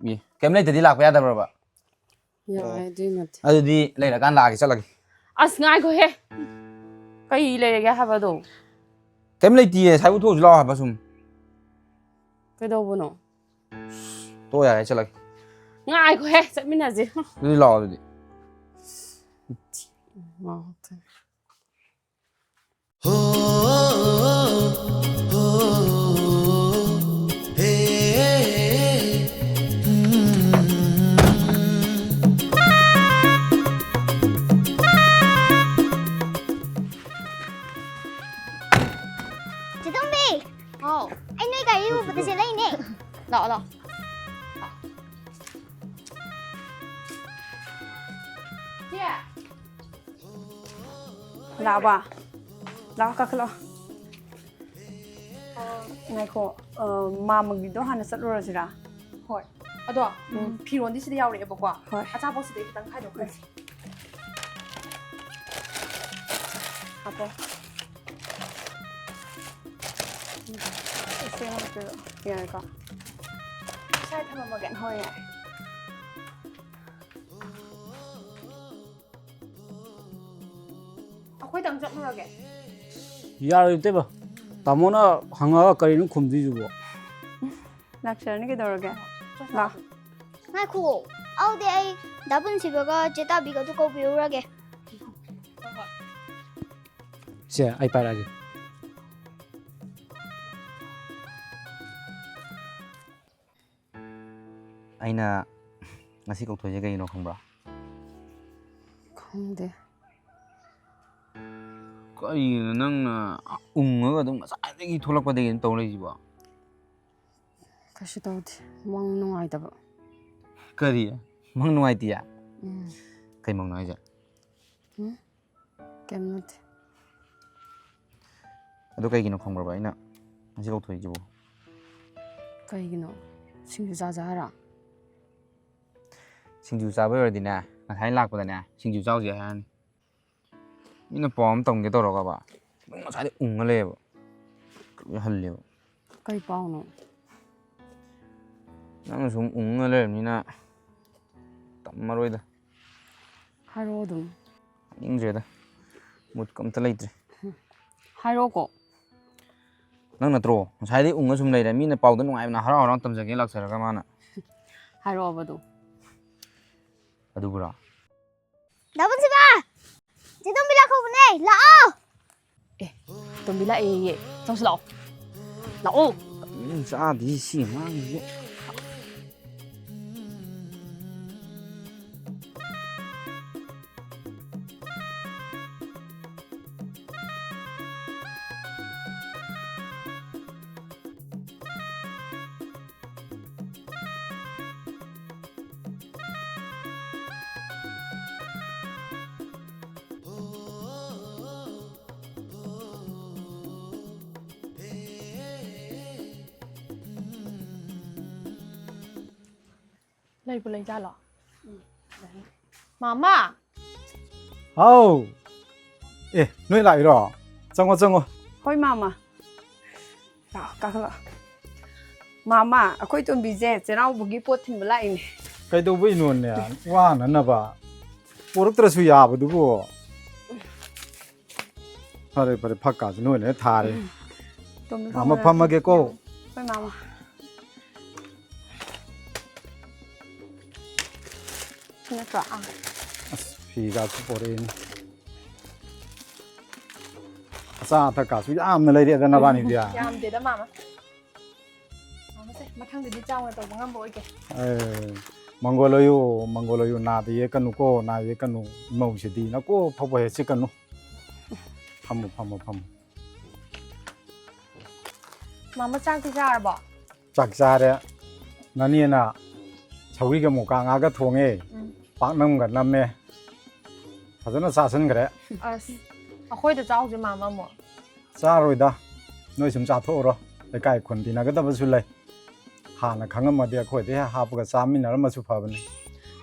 ꯑꯦ, ꯀꯩꯝ ꯂꯩꯇꯗꯤ ꯂꯥꯛꯄ ꯌꯥꯗꯕ꯭ꯔꯕ? ꯌꯥꯏ, ꯑꯣ꯫ ꯑꯗꯨꯏ ꯅꯠꯇꯦ꯫ ꯑꯗꯨꯗꯤ ꯂꯩꯔꯀꯥꯟ ꯂꯥꯛꯑꯒꯦ, ꯆꯠꯂꯒꯦ꯫ ꯑꯁ, ꯉꯥꯏꯈꯣꯍꯦ꯫ ꯀꯩ ꯂꯩꯔꯒꯦ ꯍꯥꯏꯕꯗꯣ? ꯀꯩꯝ ꯂꯩꯇꯤꯌꯦ, ꯁꯥꯏꯕꯧ ꯊꯣꯛꯎꯁꯤ ꯂꯥꯛꯑꯣ ꯍꯥꯏꯕ ꯁꯨꯝ꯫ ꯀꯩꯗꯧꯕꯅꯣ? ꯇꯣ, ꯌꯥꯔꯦ, ꯆꯠꯂꯒꯦ꯫ ꯉꯥꯏꯈꯣꯍꯦ, ꯆꯠꯃꯤꯟꯅꯁꯦ꯫ ꯑꯗꯨꯗꯤ ꯂꯥꯛꯑꯣ ꯑꯗꯨꯗꯤ꯫ ꯉꯥꯎꯈ꯭ꯔꯦ꯫ ꯆꯦ ꯇꯣꯝꯕꯤ! ꯍꯥꯎ꯫ ꯑꯩ ꯅꯣꯏ ꯒꯥꯔꯤ ꯎꯕꯗ ꯆꯦꯜꯂꯛꯏꯅꯦ꯫ ꯂꯥꯛꯑꯣ, ꯂꯥꯛꯑꯣ꯫ ꯆꯦ! ꯂꯥꯛꯑꯕ? ꯂꯥꯛꯑꯣ, ꯀꯥꯈꯠꯂꯛꯑꯣ꯫ ꯉꯥꯏꯈꯣ, ꯑ, ꯃꯥꯝꯃꯒꯤꯗꯣ ꯍꯥꯟꯅ ꯆꯠꯂꯨꯔꯁꯤꯔꯥ? ꯍꯣꯏ꯫ ꯑꯗꯣ, ꯎꯝ, ꯎꯝ꯫ ꯐꯤꯔꯣꯟꯗꯤ ꯁꯤꯗ ꯌꯥꯎꯔꯛꯑꯦꯕꯀꯣ꯫ ꯍꯣꯏ꯫ ꯑꯆꯥꯄꯣꯠ ꯁꯤꯗꯩ ꯈꯤꯇꯪ ꯈꯥꯏꯗꯣꯛꯈ꯭ꯔꯁꯤ꯫ ꯍꯥꯞꯄꯣ꯫ ꯁꯤ ꯍꯥꯞꯄꯤꯔꯣ꯫ ꯌꯥꯔꯦꯀꯣ? ꯁ꯭ꯋꯥꯏ ꯊꯝꯃꯝꯃꯒꯦ꯫ ꯍꯣꯏ, ꯌꯥꯔꯦ꯫ ꯑꯩꯈꯣꯏꯗꯪ ꯆꯠꯂꯨꯔꯒꯦ꯫ ꯌꯥꯔꯣꯏ, ꯏꯇꯩꯃ꯫ ꯇꯥꯃꯣꯅ ꯍꯪꯉꯒ ꯀꯔꯤꯅꯣ ꯈꯨꯝꯗꯣꯏꯁꯤꯕꯣ? ꯂꯥꯛꯆꯔꯅꯤ, ꯀꯩꯗꯧꯔꯒꯦ? ꯂꯥꯛ꯫ ꯉꯥꯏꯈꯨꯑꯣ꯫ ꯑꯗꯨꯗꯤ ꯑꯩ ꯗꯥ ꯄꯨꯟꯁꯤꯕꯒ ꯆꯦ ꯇꯥꯕꯤꯒꯗꯨ ꯀꯧꯕꯤꯔꯨꯔꯒꯦ꯫ ꯁꯦ, ꯑꯩ ꯄꯥꯏꯔꯛꯑꯒꯦ꯫ ꯑꯩꯅ ꯉꯁꯤ ꯀꯧꯊꯣꯛꯏꯁꯦ ꯀꯩꯒꯤꯅꯣ ꯈꯪꯕ꯭ꯔꯥ? ꯈꯪꯗꯦ꯫ ꯀꯔꯤꯒꯤꯅꯣ ꯅꯪꯅ ꯎꯪꯉꯒ ꯑꯗꯨꯝ ꯉꯁꯥꯏꯗꯒꯤ ꯊꯣꯛꯂꯛꯄꯗꯒꯤ ꯑꯗꯨꯝ ꯇꯧ ꯂꯩꯁꯤꯕꯣ? ꯀꯩꯁꯨ ꯇꯧꯗꯦ꯫ ꯃꯪ ꯅꯨꯡꯉꯥꯏꯇꯕ꯫ ꯀꯔꯤ? ꯃꯪ ꯅꯨꯡꯉꯥꯏꯇꯤꯌꯦ? ꯎꯝ꯫ ꯀꯩ ꯃꯪꯅꯣ ꯍꯥꯏꯁꯦ? ꯀꯩꯝ ꯅꯠꯇꯦ꯫ ꯑꯗꯨ ꯀꯩꯒꯤꯅꯣ ꯈꯪꯕ꯭ꯔꯕ ꯑꯩꯅ ꯉꯁꯤ ꯀꯧꯊꯣꯛꯏꯁꯤꯕꯨ? ꯀꯩꯒꯤꯅꯣ? ꯁꯤꯡꯖꯨ ꯆꯥꯖꯦ ꯍꯥꯏꯔꯣ? ꯁꯤꯡꯖꯨ ꯆꯥꯕꯩ ꯑꯣꯏꯔꯗꯤꯅꯦ, ꯉꯁꯥꯏ ꯂꯥꯛꯄꯗꯅꯦ ꯁꯤꯡꯖꯨ ꯆꯥꯎꯁꯦ ꯍꯥꯏꯔꯅꯤ꯫ ꯃꯤꯅ ꯄꯥꯎ ꯑꯃ ꯇꯝꯒꯦ ꯇꯧꯔꯒꯕ, ꯑꯗꯨꯝ ꯉꯁꯥꯏꯗꯩ ꯎꯪꯉ ꯂꯩꯌꯦꯕ꯫ ꯂꯣꯏ ꯍꯜꯂꯦꯕ꯫ ꯀꯩ ꯄꯥꯎꯅꯣ? ꯅꯪꯅ ꯁꯨꯝ ꯎꯪꯉ ꯂꯩꯔꯕꯅꯤꯅ ꯇꯝꯃꯔꯣꯏꯗ꯫ ꯍꯥꯏꯔꯛꯑꯣ ꯑꯗꯨꯝ꯫ ꯍꯥꯏꯅꯤꯡꯗ꯭ꯔꯦꯗ꯫ ꯃꯨꯠꯀ ꯑꯝꯇ ꯂꯩꯇ꯭ꯔꯦ꯫ ꯍꯥꯏꯔꯛꯑꯣꯀꯣ꯫ ꯅꯪ ꯅꯠꯇ꯭ꯔꯣ ꯉꯁꯥꯏꯗꯩ ꯎꯪꯉ ꯁꯨꯝ ꯂꯩꯔꯦ, ꯃꯤꯅ ꯄꯥꯎꯗ ꯅꯨꯡꯉꯥꯏꯕꯅ ꯍꯔꯥꯎ ꯍꯔꯥꯎ ꯇꯝꯖꯒꯦ ꯂꯥꯛꯆꯔꯒ ꯃꯥꯅ꯫ ꯍꯥꯏꯔꯛꯑꯣꯕ ꯑꯗꯨ꯫ ꯑꯗꯨꯕꯨꯔꯣ? ꯗꯥ ꯄꯨꯟꯁꯤꯕ! ꯆꯦ ꯇꯣꯝꯕꯤ ꯂꯥꯛꯍꯧꯕꯅꯦ, ꯂꯥꯛꯑꯣ! ꯑꯦ, ꯇꯣꯝꯕꯤ ꯂꯥꯛꯑꯦꯌꯦ꯫ ꯆꯪꯁꯤ ꯂꯥꯛꯑꯣ꯫ ꯂꯥꯛꯑꯣ꯫ ꯎꯝ, ꯆꯥꯗꯦ ꯁꯤ ꯑꯉꯥꯡꯁꯤꯁꯨ꯫ ꯂꯩꯕꯨ ꯂꯩꯖꯥꯠꯂꯣ? ꯃꯥꯃ! ꯍꯥꯎ! ꯑꯦ, ꯅꯣꯏ ꯂꯥꯛꯏꯔꯣ? ꯆꯪꯉꯣ, ꯆꯪꯉꯣ꯫ ꯍꯣꯏ, ꯃꯥꯃ꯫ ꯂꯥꯛꯑꯣ, ꯀꯥꯈꯠꯂꯛꯑꯣ꯫ ꯃꯥꯃ, ꯑꯩꯈꯣꯏ ꯇꯣꯝꯕꯤꯁꯦ ꯆꯩꯔꯥꯎꯕꯒꯤ ꯄꯣꯠ ꯊꯤꯟꯕ ꯂꯥꯛꯏꯅꯦ꯫ ꯀꯩꯗꯧꯕꯩꯅꯣꯅꯦ? ꯋꯥꯅꯅꯕ꯫ ꯄꯣꯔꯛꯇ꯭ꯔꯁꯨ ꯌꯥꯕꯗꯨꯕꯨ꯫ ꯐꯔꯦ, ꯐꯔꯦ, ꯐꯛꯀꯥꯁꯦ ꯅꯣꯏꯅ ꯍꯦꯛ ꯊꯥꯔꯦ꯫ ꯇꯣꯝꯕꯤ ꯃꯥꯃ, ꯐꯝꯃꯨ꯫ ꯐꯝꯃꯒꯦꯀꯣ꯫ ꯍꯣꯏ, ꯃꯥꯃ꯫ ꯁꯤ ꯅꯠꯇ꯭ꯔꯣ? ꯑꯥ꯫ ꯑꯁ, ꯐꯤꯒꯥꯁꯨ ꯄꯣꯔꯛꯏꯅꯦ꯫ ꯑꯆꯥ ꯑꯊꯛꯀꯥꯁꯨ ꯌꯥꯝꯅ ꯂꯩꯔꯛꯑꯦꯗ ꯅꯕꯥꯅꯤꯗꯤ꯫ ꯌꯥꯝꯗꯦꯗ, ꯃꯥꯃ꯫ ꯃꯥꯃꯁꯦ, ꯃꯊꯪꯗꯗꯤ ꯆꯥꯎꯅ ꯇꯧꯕ ꯉꯝꯕ ꯑꯣꯏꯒꯦ꯫ ꯑꯦ, ꯃꯪꯒꯣꯜ ꯑꯣꯏꯌꯨ, ꯃꯪꯒꯣꯜ ꯑꯣꯏꯌꯨ, ꯅꯥꯗ ꯌꯦꯛꯀꯅꯨꯀꯣ, ꯅꯥ ꯌꯦꯛꯀꯅꯨ꯫ ꯏꯃꯧꯁꯤꯗꯤ ꯅꯀꯣ ꯐꯥꯎꯕ ꯍꯦꯛ ꯆꯤꯛꯀꯅꯨ꯫ ꯐꯝꯃꯨ, ꯐꯝꯃꯨ, ꯐꯝꯃꯨ꯫ ꯃꯥꯃ, ꯆꯥꯛꯇꯤ ꯆꯥꯔꯕꯣ? ꯆꯥꯛ ꯆꯥꯔꯦ꯫ ꯅꯅꯦꯅ ꯁꯧꯒ꯭ꯔꯤꯒ ꯃꯨꯀꯥ ꯉꯥꯒ ꯊꯣꯡꯉꯦ꯫ ꯎꯝ꯫ ꯄꯥꯛꯅꯝꯒ ꯅꯝꯃꯦ꯫ ꯐꯖꯅ ꯆꯥꯁꯤꯟꯈ꯭ꯔꯦ꯫ ꯑꯁ, ꯑꯩꯈꯣꯏꯗ ꯆꯥꯎꯁꯦ, ꯃꯥꯃ, ꯑꯃꯨꯛ꯫ ꯆꯥꯔꯣꯏꯗ꯫ ꯅꯣꯏ ꯁꯨꯝ ꯆꯥꯊꯣꯛꯎꯔꯣ꯫ ꯂꯩꯀꯥꯏ ꯈꯨꯟ ꯇꯤꯟꯅꯒꯗꯕꯁꯨ ꯂꯩ꯫ ꯍꯥꯟꯅ ꯈꯪꯉꯝꯃꯗꯤ ꯑꯩꯈꯣꯏꯗ ꯍꯦꯛ ꯍꯥꯞꯄꯒ ꯆꯥꯃꯤꯟꯅꯔꯝꯃꯁꯨ ꯐꯕꯅꯤ꯫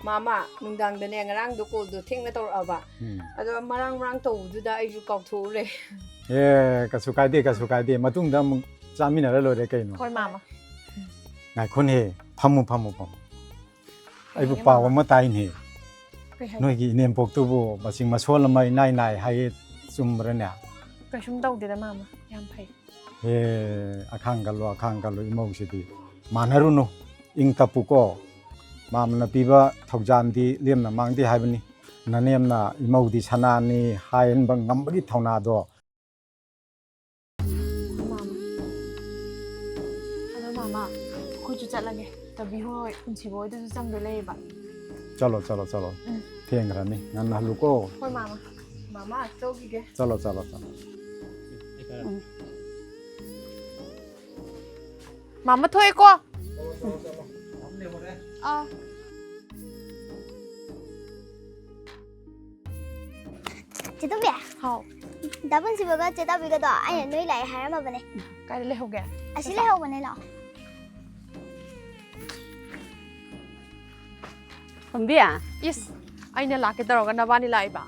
ꯃꯥꯃ, ꯅꯨꯡꯗꯥꯡꯗꯅꯦ, ꯉꯔꯥꯡꯗꯣ ꯀꯣꯜꯗꯣ ꯊꯦꯡꯅ ꯇꯧꯔꯛꯑꯕ꯫ ꯎꯝ꯫ ꯑꯗꯣ ꯃꯔꯥꯡ ꯃꯔꯥꯡ ꯇꯧꯕꯗꯨꯗ ꯑꯩꯁꯨ ꯀꯥꯎꯊꯣꯛꯎꯔꯦ꯫ ꯑꯦ, ꯀꯩꯁꯨ ꯀꯥꯏꯗꯦ, ꯀꯩꯁꯨ ꯀꯥꯏꯗꯦ꯫ ꯃꯇꯨꯡꯗ ꯑꯃꯨꯛ ꯆꯥꯃꯤꯟꯅꯔ ꯂꯣꯏꯔꯦ ꯀꯩꯅꯣ꯫ ꯍꯣꯏ, ꯃꯥꯃ꯫ ꯉꯥꯏꯈꯣꯅꯦ, ꯐꯝꯃꯨ, ꯐꯝꯃꯨ, ꯐꯝꯃꯨ꯫ ꯑꯩꯕꯨ ꯀꯩꯅꯣ, ꯄꯥꯎ ꯃꯥꯃ? ꯑꯃ ꯇꯥꯏꯅꯦ꯫ ꯀꯩ ꯍꯥꯏꯒꯦ? ꯅꯣꯏꯒꯤ ꯏꯅꯦꯝꯄꯣꯛꯇꯨꯕꯨ ꯃꯆꯤꯡ ꯃꯁꯣꯜ ꯑꯃ ꯏꯅꯥꯏ ꯅꯥꯏ ꯍꯥꯏꯌꯦ, ꯆꯨꯝꯕ꯭ꯔꯅꯦ? ꯀꯩꯁꯨꯝ ꯇꯧꯗꯦꯗ, ꯃꯥꯃ꯫ ꯌꯥꯝ ꯐꯩ꯫ ꯍꯦ, ꯑꯈꯥꯡ ꯀꯜꯂꯨ, ꯑꯈꯥꯡ ꯀꯜꯂꯨ, ꯏꯃꯧꯁꯤꯗꯤ꯫ ꯃꯥꯟꯅꯔꯨꯅꯨ, ꯏꯪ ꯇꯞꯄꯨꯀꯣ꯫ ꯃꯥꯃꯅ ꯄꯤꯕ ꯊꯧꯖꯥꯟꯗꯤ ꯂꯦꯝꯅ ꯃꯥꯡꯗꯦ ꯍꯥꯏꯕꯅꯤ꯫ ꯅꯅꯦꯝꯅ ꯏꯃꯧꯗꯤ ꯁꯅꯥꯅꯤ ꯍꯥꯏꯍꯟꯕ ꯉꯝꯕꯒꯤ ꯊꯧꯅꯥꯗꯣ꯫ ꯃꯥꯃ꯫ ꯑꯗꯣ ꯃꯥꯃ, ꯑꯩꯈꯣꯏꯁꯨ ꯆꯠꯂꯒꯦ꯫ ꯇꯕꯤ ꯍꯣꯏ, ꯄꯨꯟꯁꯤꯕ ꯍꯣꯏꯗꯁꯨ ꯆꯪꯗꯣꯏ ꯂꯩꯌꯦꯕ꯫ ꯆꯠꯂꯣ, ꯆꯠꯂꯣ, ꯆꯠꯂꯣ꯫ ꯎꯝ꯫ ꯊꯦꯡꯈ꯭ꯔꯅꯤ, ꯉꯟꯅ ꯍꯜꯂꯨꯀꯣ꯫ ꯍꯣꯏ, ꯃꯥꯃ꯫ ꯃꯥꯃ, ꯆꯧꯈꯤꯒꯦ꯫ ꯆꯠꯂꯣ, ꯆꯠꯂꯣ, ꯆꯠꯂꯣ꯫ ꯎꯝ꯫ ꯃꯥꯃ, ꯊꯣꯛꯑꯦꯀꯣ꯫ ꯑꯥ꯫ ꯆꯦ ꯇꯣꯝꯕꯤ꯫ ꯍꯥꯎ꯫ ꯗꯥ ꯄꯨꯟꯁꯤꯕꯒ ꯆꯦ ꯇꯥꯕꯤꯒꯗꯣ ꯑꯩꯅ ꯅꯣꯏ ꯂꯥꯛꯑꯦ ꯍꯥꯏꯔꯝꯃꯕꯅꯦ꯫ ꯀꯥꯏꯗ ꯂꯩꯍꯧꯒꯦ? ꯑꯁꯤ ꯂꯩꯍꯧꯕꯅꯦ, ꯂꯥꯛꯑꯣ꯫ ꯇꯣꯝꯕꯤ꯫ ꯏꯁ, ꯑꯩꯅ ꯂꯥꯛꯀꯦ ꯇꯧꯔꯒ ꯅꯕꯥꯅꯤ ꯂꯥꯛꯏꯕ?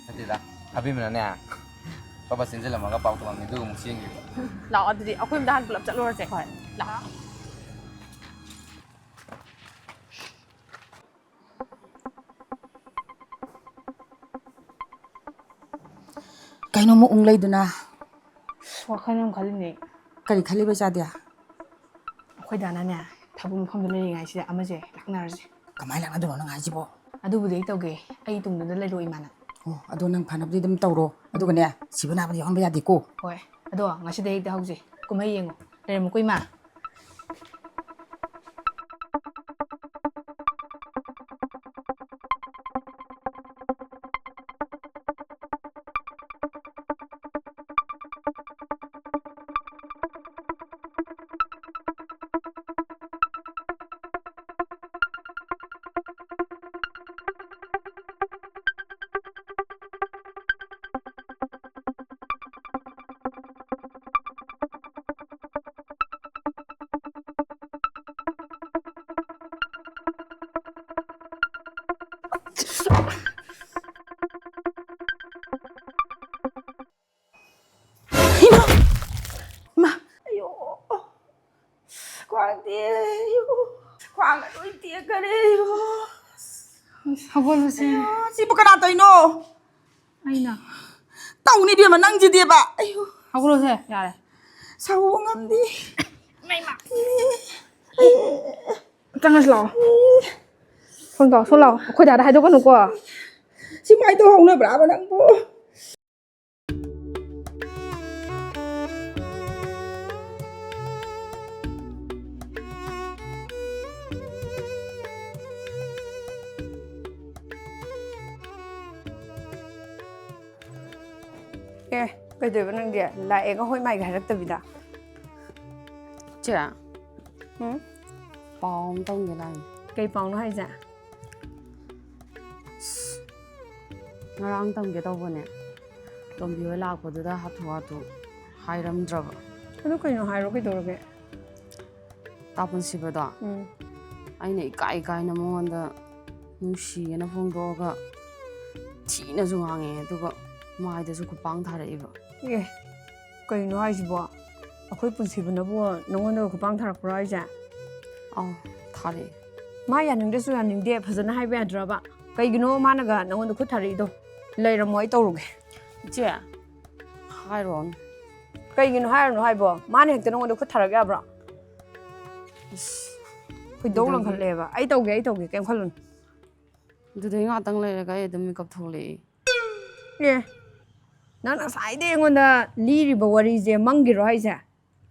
ꯅꯠꯇꯦꯗ, ꯑꯕꯦꯝꯃꯅꯅꯦ, ꯄꯥꯄꯥ ꯆꯦꯟꯁꯤꯜꯂꯝꯃꯒ ꯄꯥꯎ ꯇꯝꯃꯝꯃꯤ, ꯑꯗꯨꯒ ꯑꯃꯨꯛ ꯆꯦꯟꯈꯤꯕ꯫ ꯂꯥꯛꯑꯣ, ꯑꯗꯨꯗꯤ ꯑꯩꯈꯣꯏ ꯌꯨꯝꯗ ꯍꯥꯟꯅ ꯄꯨꯂꯞ ꯆꯠꯂꯨꯔꯁꯦ꯫ ꯍꯣꯏ꯫ ꯂꯥꯛꯑꯣ꯫ ꯀꯩꯅꯣ ꯃꯨꯛ ꯎꯪ ꯂꯩꯗꯨꯅ? ꯋꯥꯈꯜ ꯑꯃ ꯈꯜꯂꯤꯅꯦ꯫ ꯀꯔꯤ ꯈꯜꯂꯤꯕ ꯏꯆꯥꯗꯤ? ꯑꯩꯈꯣꯏ ꯗꯥꯅꯅꯦ, ꯊꯕꯛ ꯃꯐꯝꯗ ꯂꯩꯔꯤꯉꯩꯁꯤꯗ ꯑꯃꯁꯦ ꯂꯥꯛꯅꯔꯁꯦ꯫ ꯀꯃꯥꯏꯅ ꯂꯥꯛꯅꯗꯣꯏꯅꯣ ꯅꯪ ꯍꯥꯏꯁꯤꯕꯣ? ꯑꯗꯨꯕꯨꯗꯤ ꯑꯩ ꯇꯧꯒꯦ, ꯑꯩ ꯇꯨꯡꯗꯨꯗ ꯂꯩꯔꯣ ꯏꯃꯥꯅ꯫ ꯑꯣ, ꯑꯗꯣ ꯅꯪ ꯐꯅꯕꯗꯤ ꯑꯗꯨꯝ ꯇꯧꯔꯣ꯫ ꯑꯗꯨꯒꯅꯦ, ꯁꯤꯕ ꯅꯥꯕꯗꯤ ꯌꯥꯎꯍꯟꯕ ꯌꯥꯗꯦꯀꯣ꯫ ꯍꯣꯏ, ꯑꯗꯣ ꯉꯁꯤꯗꯩ ꯍꯦꯛꯇ ꯍꯧꯁꯦ꯫ ꯀꯨꯝꯍꯩ ꯌꯦꯡꯉꯣ꯫ ꯂꯩꯔꯝꯃꯨꯀꯣ ꯏꯃꯥ꯫ ꯂꯣꯏ ꯇꯦꯛꯈꯔꯦ꯫ ꯑꯁ, ꯍꯧꯒꯠꯂꯨꯁꯦ꯫ ꯑꯌꯣ, ꯁꯤꯕꯨ ꯀꯅꯥ ꯇꯧꯔꯤꯅꯣ? ꯑꯩꯅ꯫ ꯇꯧꯅꯤ ꯏꯕꯦꯝꯃ, ꯅꯪꯁꯤꯗꯤꯕ꯫ ꯑꯌꯣ꯫ ꯍꯧꯒꯠꯂꯨꯁꯦ, ꯌꯥꯔꯦ꯫ ꯁꯥꯎꯕ ꯉꯝꯗꯦ꯫ ꯆꯪꯉꯁꯤ ꯂꯥꯛꯑꯣ꯫ ꯁꯣꯝ ꯂꯥꯛꯑꯣ, ꯁꯣꯝ ꯂꯥꯛꯑꯣ꯫ ꯑꯩꯈꯣꯏ ꯗꯥꯗ ꯍꯥꯏꯗꯣꯛꯀꯅꯨꯀꯣ꯫ ꯁꯤ ꯀꯃꯥꯏꯅ ꯇꯧ ꯍꯧꯅꯕ꯭ꯔꯥꯕ ꯅꯪꯕꯨ? ꯑꯦ, ꯀꯩꯗꯧꯕ ꯅꯪꯗꯤ? ꯂꯥꯛꯑꯦꯒ ꯍꯣꯏ ꯃꯥꯏꯒ ꯍꯥꯏꯔꯛꯇꯕꯤꯗ꯫ ꯆꯦ, ꯎꯝ? ꯄꯥꯎ ꯑꯃ ꯇꯝꯒꯦ ꯂꯥꯛꯏꯅꯦ꯫ ꯀꯩ ꯄꯥꯎꯅꯣ ꯍꯥꯏꯁꯦ? ꯉꯔꯥꯡ ꯇꯝꯒꯦ ꯇꯧꯕꯅꯦ꯫ ꯇꯣꯝꯕꯤ ꯍꯣꯏ ꯂꯥꯛꯄꯗꯨꯗ ꯍꯥꯊꯨ ꯍꯥꯊꯨ ꯍꯥꯏꯔꯝꯗ꯭ꯔꯕ꯫ ꯑꯗꯨ ꯀꯩꯅꯣ ꯍꯥꯏꯔꯣ, ꯀꯩꯗꯧꯔꯒꯦ? ꯇꯥ ꯄꯨꯟꯁꯤꯕꯗꯣ ꯎꯝ꯫ ꯑꯩꯅ ꯏꯀꯥꯏ ꯏꯀꯥꯏꯅ ꯃꯉꯣꯟꯗ ꯅꯨꯡꯁꯤꯌꯦꯅ ꯐꯣꯡꯗꯣꯛꯑꯒ ꯊꯤꯅꯁꯨ ꯉꯥꯡꯉꯦ, ꯑꯗꯨꯒ ꯃꯥꯏꯗꯁꯨ ꯈꯨꯄꯥꯡ ꯊꯥꯔꯛꯏꯕ꯫ ꯑꯦ, ꯀꯩꯅꯣ ꯍꯥꯏꯁꯤꯕꯣ? ꯑꯩꯈꯣꯏ ꯄꯨꯟꯁꯤꯕꯅꯕꯨ ꯅꯪꯉꯣꯟꯗꯒ ꯈꯨꯄꯥꯡ ꯊꯥꯔꯛꯄ꯭ꯔꯣ ꯍꯥꯏꯁꯦ? ꯑꯧ, ꯊꯥꯔꯛꯑꯦ꯫ ꯃꯥ ꯌꯥꯅꯤꯡꯗ꯭ꯔꯁꯨ ꯌꯥꯅꯤꯡꯗꯦ, ꯐꯖꯅ ꯍꯥꯏꯕ ꯌꯥꯗ꯭ꯔꯕ? ꯀꯩꯒꯤꯅꯣ ꯃꯥꯅꯒ ꯅꯪꯉꯣꯟꯗ ꯈꯨꯠ ꯊꯥꯔꯛꯏꯗꯣ? ꯂꯩꯔꯝꯃꯣ, ꯑꯩ ꯇꯧꯔꯨꯒꯦ꯫ ꯏꯆꯦ, ꯍꯥꯏꯔꯣꯅꯦ꯫ ꯀꯩꯒꯤꯅꯣ ꯍꯥꯏꯔꯨꯅꯨ ꯍꯥꯏꯕꯣ? ꯃꯥꯅ ꯍꯦꯛꯇ ꯅꯪꯉꯣꯟꯗ ꯈꯨꯠ ꯊꯥꯔꯛ ꯌꯥꯕ꯭ꯔꯣ? ꯑꯁ, ꯈꯣꯏꯗꯧ ꯑꯗꯨꯗꯒꯤ ꯂꯪꯈꯠꯂꯦꯕ꯫ ꯑꯩ ꯇꯧꯒꯦ, ꯑꯩ ꯇꯧꯒꯦ, ꯀꯩꯝ ꯈꯜꯂꯨꯅꯨ꯫ ꯑꯗꯨꯗꯩ ꯉꯥꯛꯇꯪ ꯂꯩꯔꯒ ꯑꯩ ꯑꯗꯨꯝ ꯃꯤꯀꯞ ꯊꯣꯛꯂꯛꯑꯦ꯫ ꯑꯦ, ꯅꯪ ꯉꯁꯥꯏꯗꯩ ꯑꯩꯉꯣꯟꯗ ꯂꯤꯔꯤꯕ ꯋꯥꯔꯤꯁꯦ ꯃꯪꯒꯤꯔꯣ ꯍꯥꯏꯁꯦ?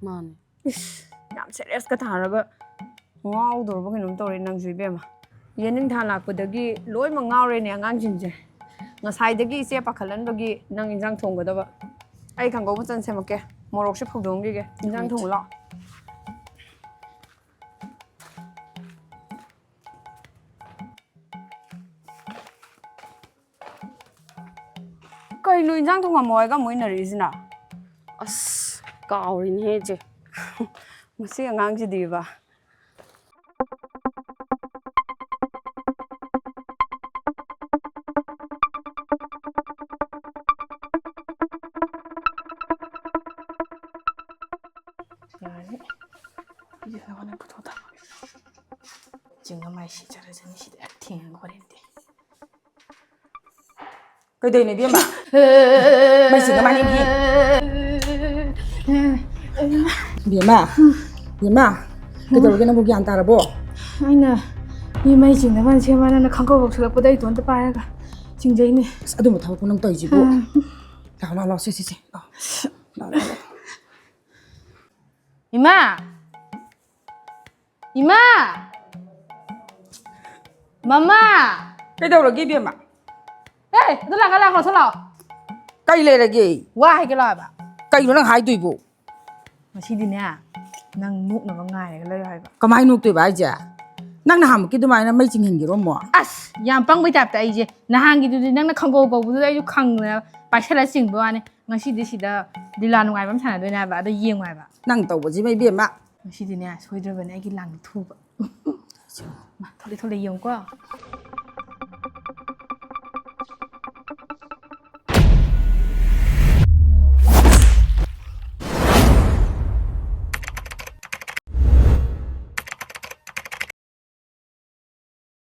ꯃꯥꯅꯦ꯫ ꯏꯁ, ꯌꯥꯝ ꯁꯦꯔꯤꯌꯁꯀ ꯊꯥꯔꯒ ꯉꯥꯎꯗꯧꯔꯕ ꯀꯩꯅꯣꯝ ꯇꯧꯔꯦ ꯅꯪꯁꯨ ꯏꯕꯦꯝꯃ꯫ ꯌꯦꯅꯤꯡꯊꯥ ꯂꯥꯛꯄꯗꯒꯤ ꯂꯣꯏꯅꯃꯛ ꯉꯥꯎꯔꯦꯅꯦ ꯑꯉꯥꯡꯁꯤꯡꯁꯦ꯫ ꯉꯁꯥꯏꯗꯒꯤ ꯏꯆꯦ ꯄꯥꯈꯠꯍꯟꯕꯒꯤ ꯅꯪ ꯏꯟꯖꯥꯡ ꯊꯣꯡꯒꯗꯕ꯫ ꯑꯩ ꯀꯥꯡꯒꯧ ꯃꯆꯜ ꯁꯦꯝꯃꯛꯀꯦ꯫ ꯃꯣꯔꯣꯛꯁꯦ ꯐꯧꯗꯣꯛꯑꯝꯈꯤꯒꯦ꯫ ꯏꯟꯖꯥꯡ ꯊꯣꯡꯉꯨ ꯂꯥꯛꯑꯣ꯫ ꯀꯩꯅꯣ ꯏꯟꯖꯥꯡ ꯊꯣꯡꯉꯝꯃꯣ ꯍꯥꯏꯒ ꯑꯃꯨꯛ ꯏꯟꯅꯔꯛꯏꯁꯤꯅ? ꯑꯁ, ꯀꯥꯎꯔꯤꯅꯦꯍꯦ ꯏꯆꯦ꯫ ꯃꯁꯤ ꯑꯉꯥꯡꯁꯤꯗꯤꯕ꯫ ꯌꯥꯔꯦ꯫ ꯁꯤꯁꯦ ꯅꯉꯣꯟꯗ ꯄꯨꯊꯣꯛ ꯊꯝꯃꯒꯦ꯫ ꯆꯤꯡꯉ ꯃꯥꯏ ꯁꯤꯠꯆꯔꯖꯅꯤ ꯁꯤꯗ ꯊꯦꯡꯉꯒ ꯍꯣꯔꯦꯟꯗꯤ꯫ ꯀꯩꯗꯧꯅꯣ ꯏꯕꯦꯝꯃ? ꯃꯩ ꯆꯤꯡꯉ ꯃꯥꯅꯤ ꯏꯕꯦꯝꯃ꯫ ꯏꯕꯦꯝꯃ, ꯏꯕꯦꯝꯃ, ꯀꯩꯗꯧꯔꯒꯦ ꯅꯪꯕꯨ ꯒ꯭ꯌꯥꯟ ꯇꯥꯔꯕꯣ? ꯑꯩꯅ ꯃꯤ ꯃꯩ ꯆꯤꯡꯅꯕ ꯁꯦꯝꯕ ꯅꯪꯅ ꯈꯪꯀꯧ ꯀꯧꯁꯜꯂꯛꯄꯗ ꯑꯩ ꯏꯇꯣꯟꯇ ꯄꯥꯏꯔꯒ ꯆꯤꯡꯖꯩꯅꯦ꯫ ꯑꯁ, ꯑꯗꯨꯝꯕ ꯊꯕꯛꯄꯨ ꯅꯪ ꯇꯧꯔꯤꯁꯤꯕꯨ? ꯂꯥꯛꯑꯣ, ꯂꯥꯛꯑꯣ, ꯂꯥꯛꯑꯣ, ꯁꯦ, ꯁꯦ, ꯁꯦ, ꯂꯥꯛꯑꯣ꯫ ꯂꯥꯛꯑꯣ, ꯂꯥꯛꯑꯣ, ꯂꯥꯛꯑꯣ꯫ ꯏꯃꯥ! ꯏꯃꯥ! ꯃꯃꯥ! ꯀꯩꯗꯧꯔꯒꯦ ꯏꯕꯦꯝꯃ? ꯑꯦ, ꯑꯗꯨ ꯂꯥꯛꯀ ꯂꯥꯛꯈ꯭ꯔꯣ, ꯁꯣ ꯂꯥꯛꯑꯣ꯫ ꯀꯩ ꯂꯩꯔꯒꯦ? ꯋꯥ ꯍꯥꯏꯒꯦ ꯂꯥꯛꯑꯣ ꯍꯥꯏꯕ꯫ ꯀꯩꯅꯣ ꯅꯪ ꯍꯥꯏꯗꯣꯏꯕꯣ? ꯉꯁꯤꯗꯤꯅꯦ, ꯅꯪ ꯅꯣꯛꯅꯕ ꯉꯥꯏꯔꯒ ꯂꯩꯌꯣ ꯍꯥꯏꯕ꯫ ꯀꯃꯥꯏꯅ ꯅꯣꯛꯇꯣꯏꯕ ꯍꯥꯏꯁꯦ? ꯅꯪ ꯅꯍꯥꯟꯃꯨꯛꯀꯤ ꯑꯗꯨꯃꯥꯏꯅ ꯃꯩ ꯆꯤꯡꯍꯟꯒꯦꯔꯣ ꯑꯃꯨꯛ? ꯑꯁ, ꯌꯥꯝ ꯄꯪꯕꯩ ꯇꯥꯏꯞꯇ ꯑꯩꯁꯦ꯫ ꯅꯍꯥꯟꯒꯤꯗꯨꯗꯤ ꯅꯪꯅ ꯈꯪꯒꯧ ꯀꯧꯕꯗꯨꯗ ꯑꯩꯁꯨ ꯈꯪꯗꯅ ꯄꯥꯏꯁꯜꯂ ꯆꯤꯡꯕ ꯋꯥꯅꯤ꯫ ꯉꯁꯤꯗꯤ ꯁꯤꯗ ꯂꯤꯂꯥ ꯅꯨꯡꯉꯥꯏꯕ ꯑꯃ ꯁꯥꯟꯅꯗꯣꯏꯅꯦ ꯍꯥꯏꯕ, ꯑꯗꯣ ꯌꯦꯡꯉꯣ ꯍꯥꯏꯕ꯫ ꯅꯪ ꯇꯧꯕꯁꯤꯃ ꯏꯕꯦꯝꯃ꯫ ꯉꯁꯤꯗꯤꯅꯦ, ꯁꯣꯏꯗ꯭ꯔꯕꯅꯦ ꯑꯩꯒꯤ ꯂꯥꯡ ꯊꯨꯕ꯫ ꯃꯥ, ꯊꯣꯛꯂꯦ, ꯊꯣꯛꯂꯦ, ꯌꯦꯡꯉꯨꯀꯣ꯫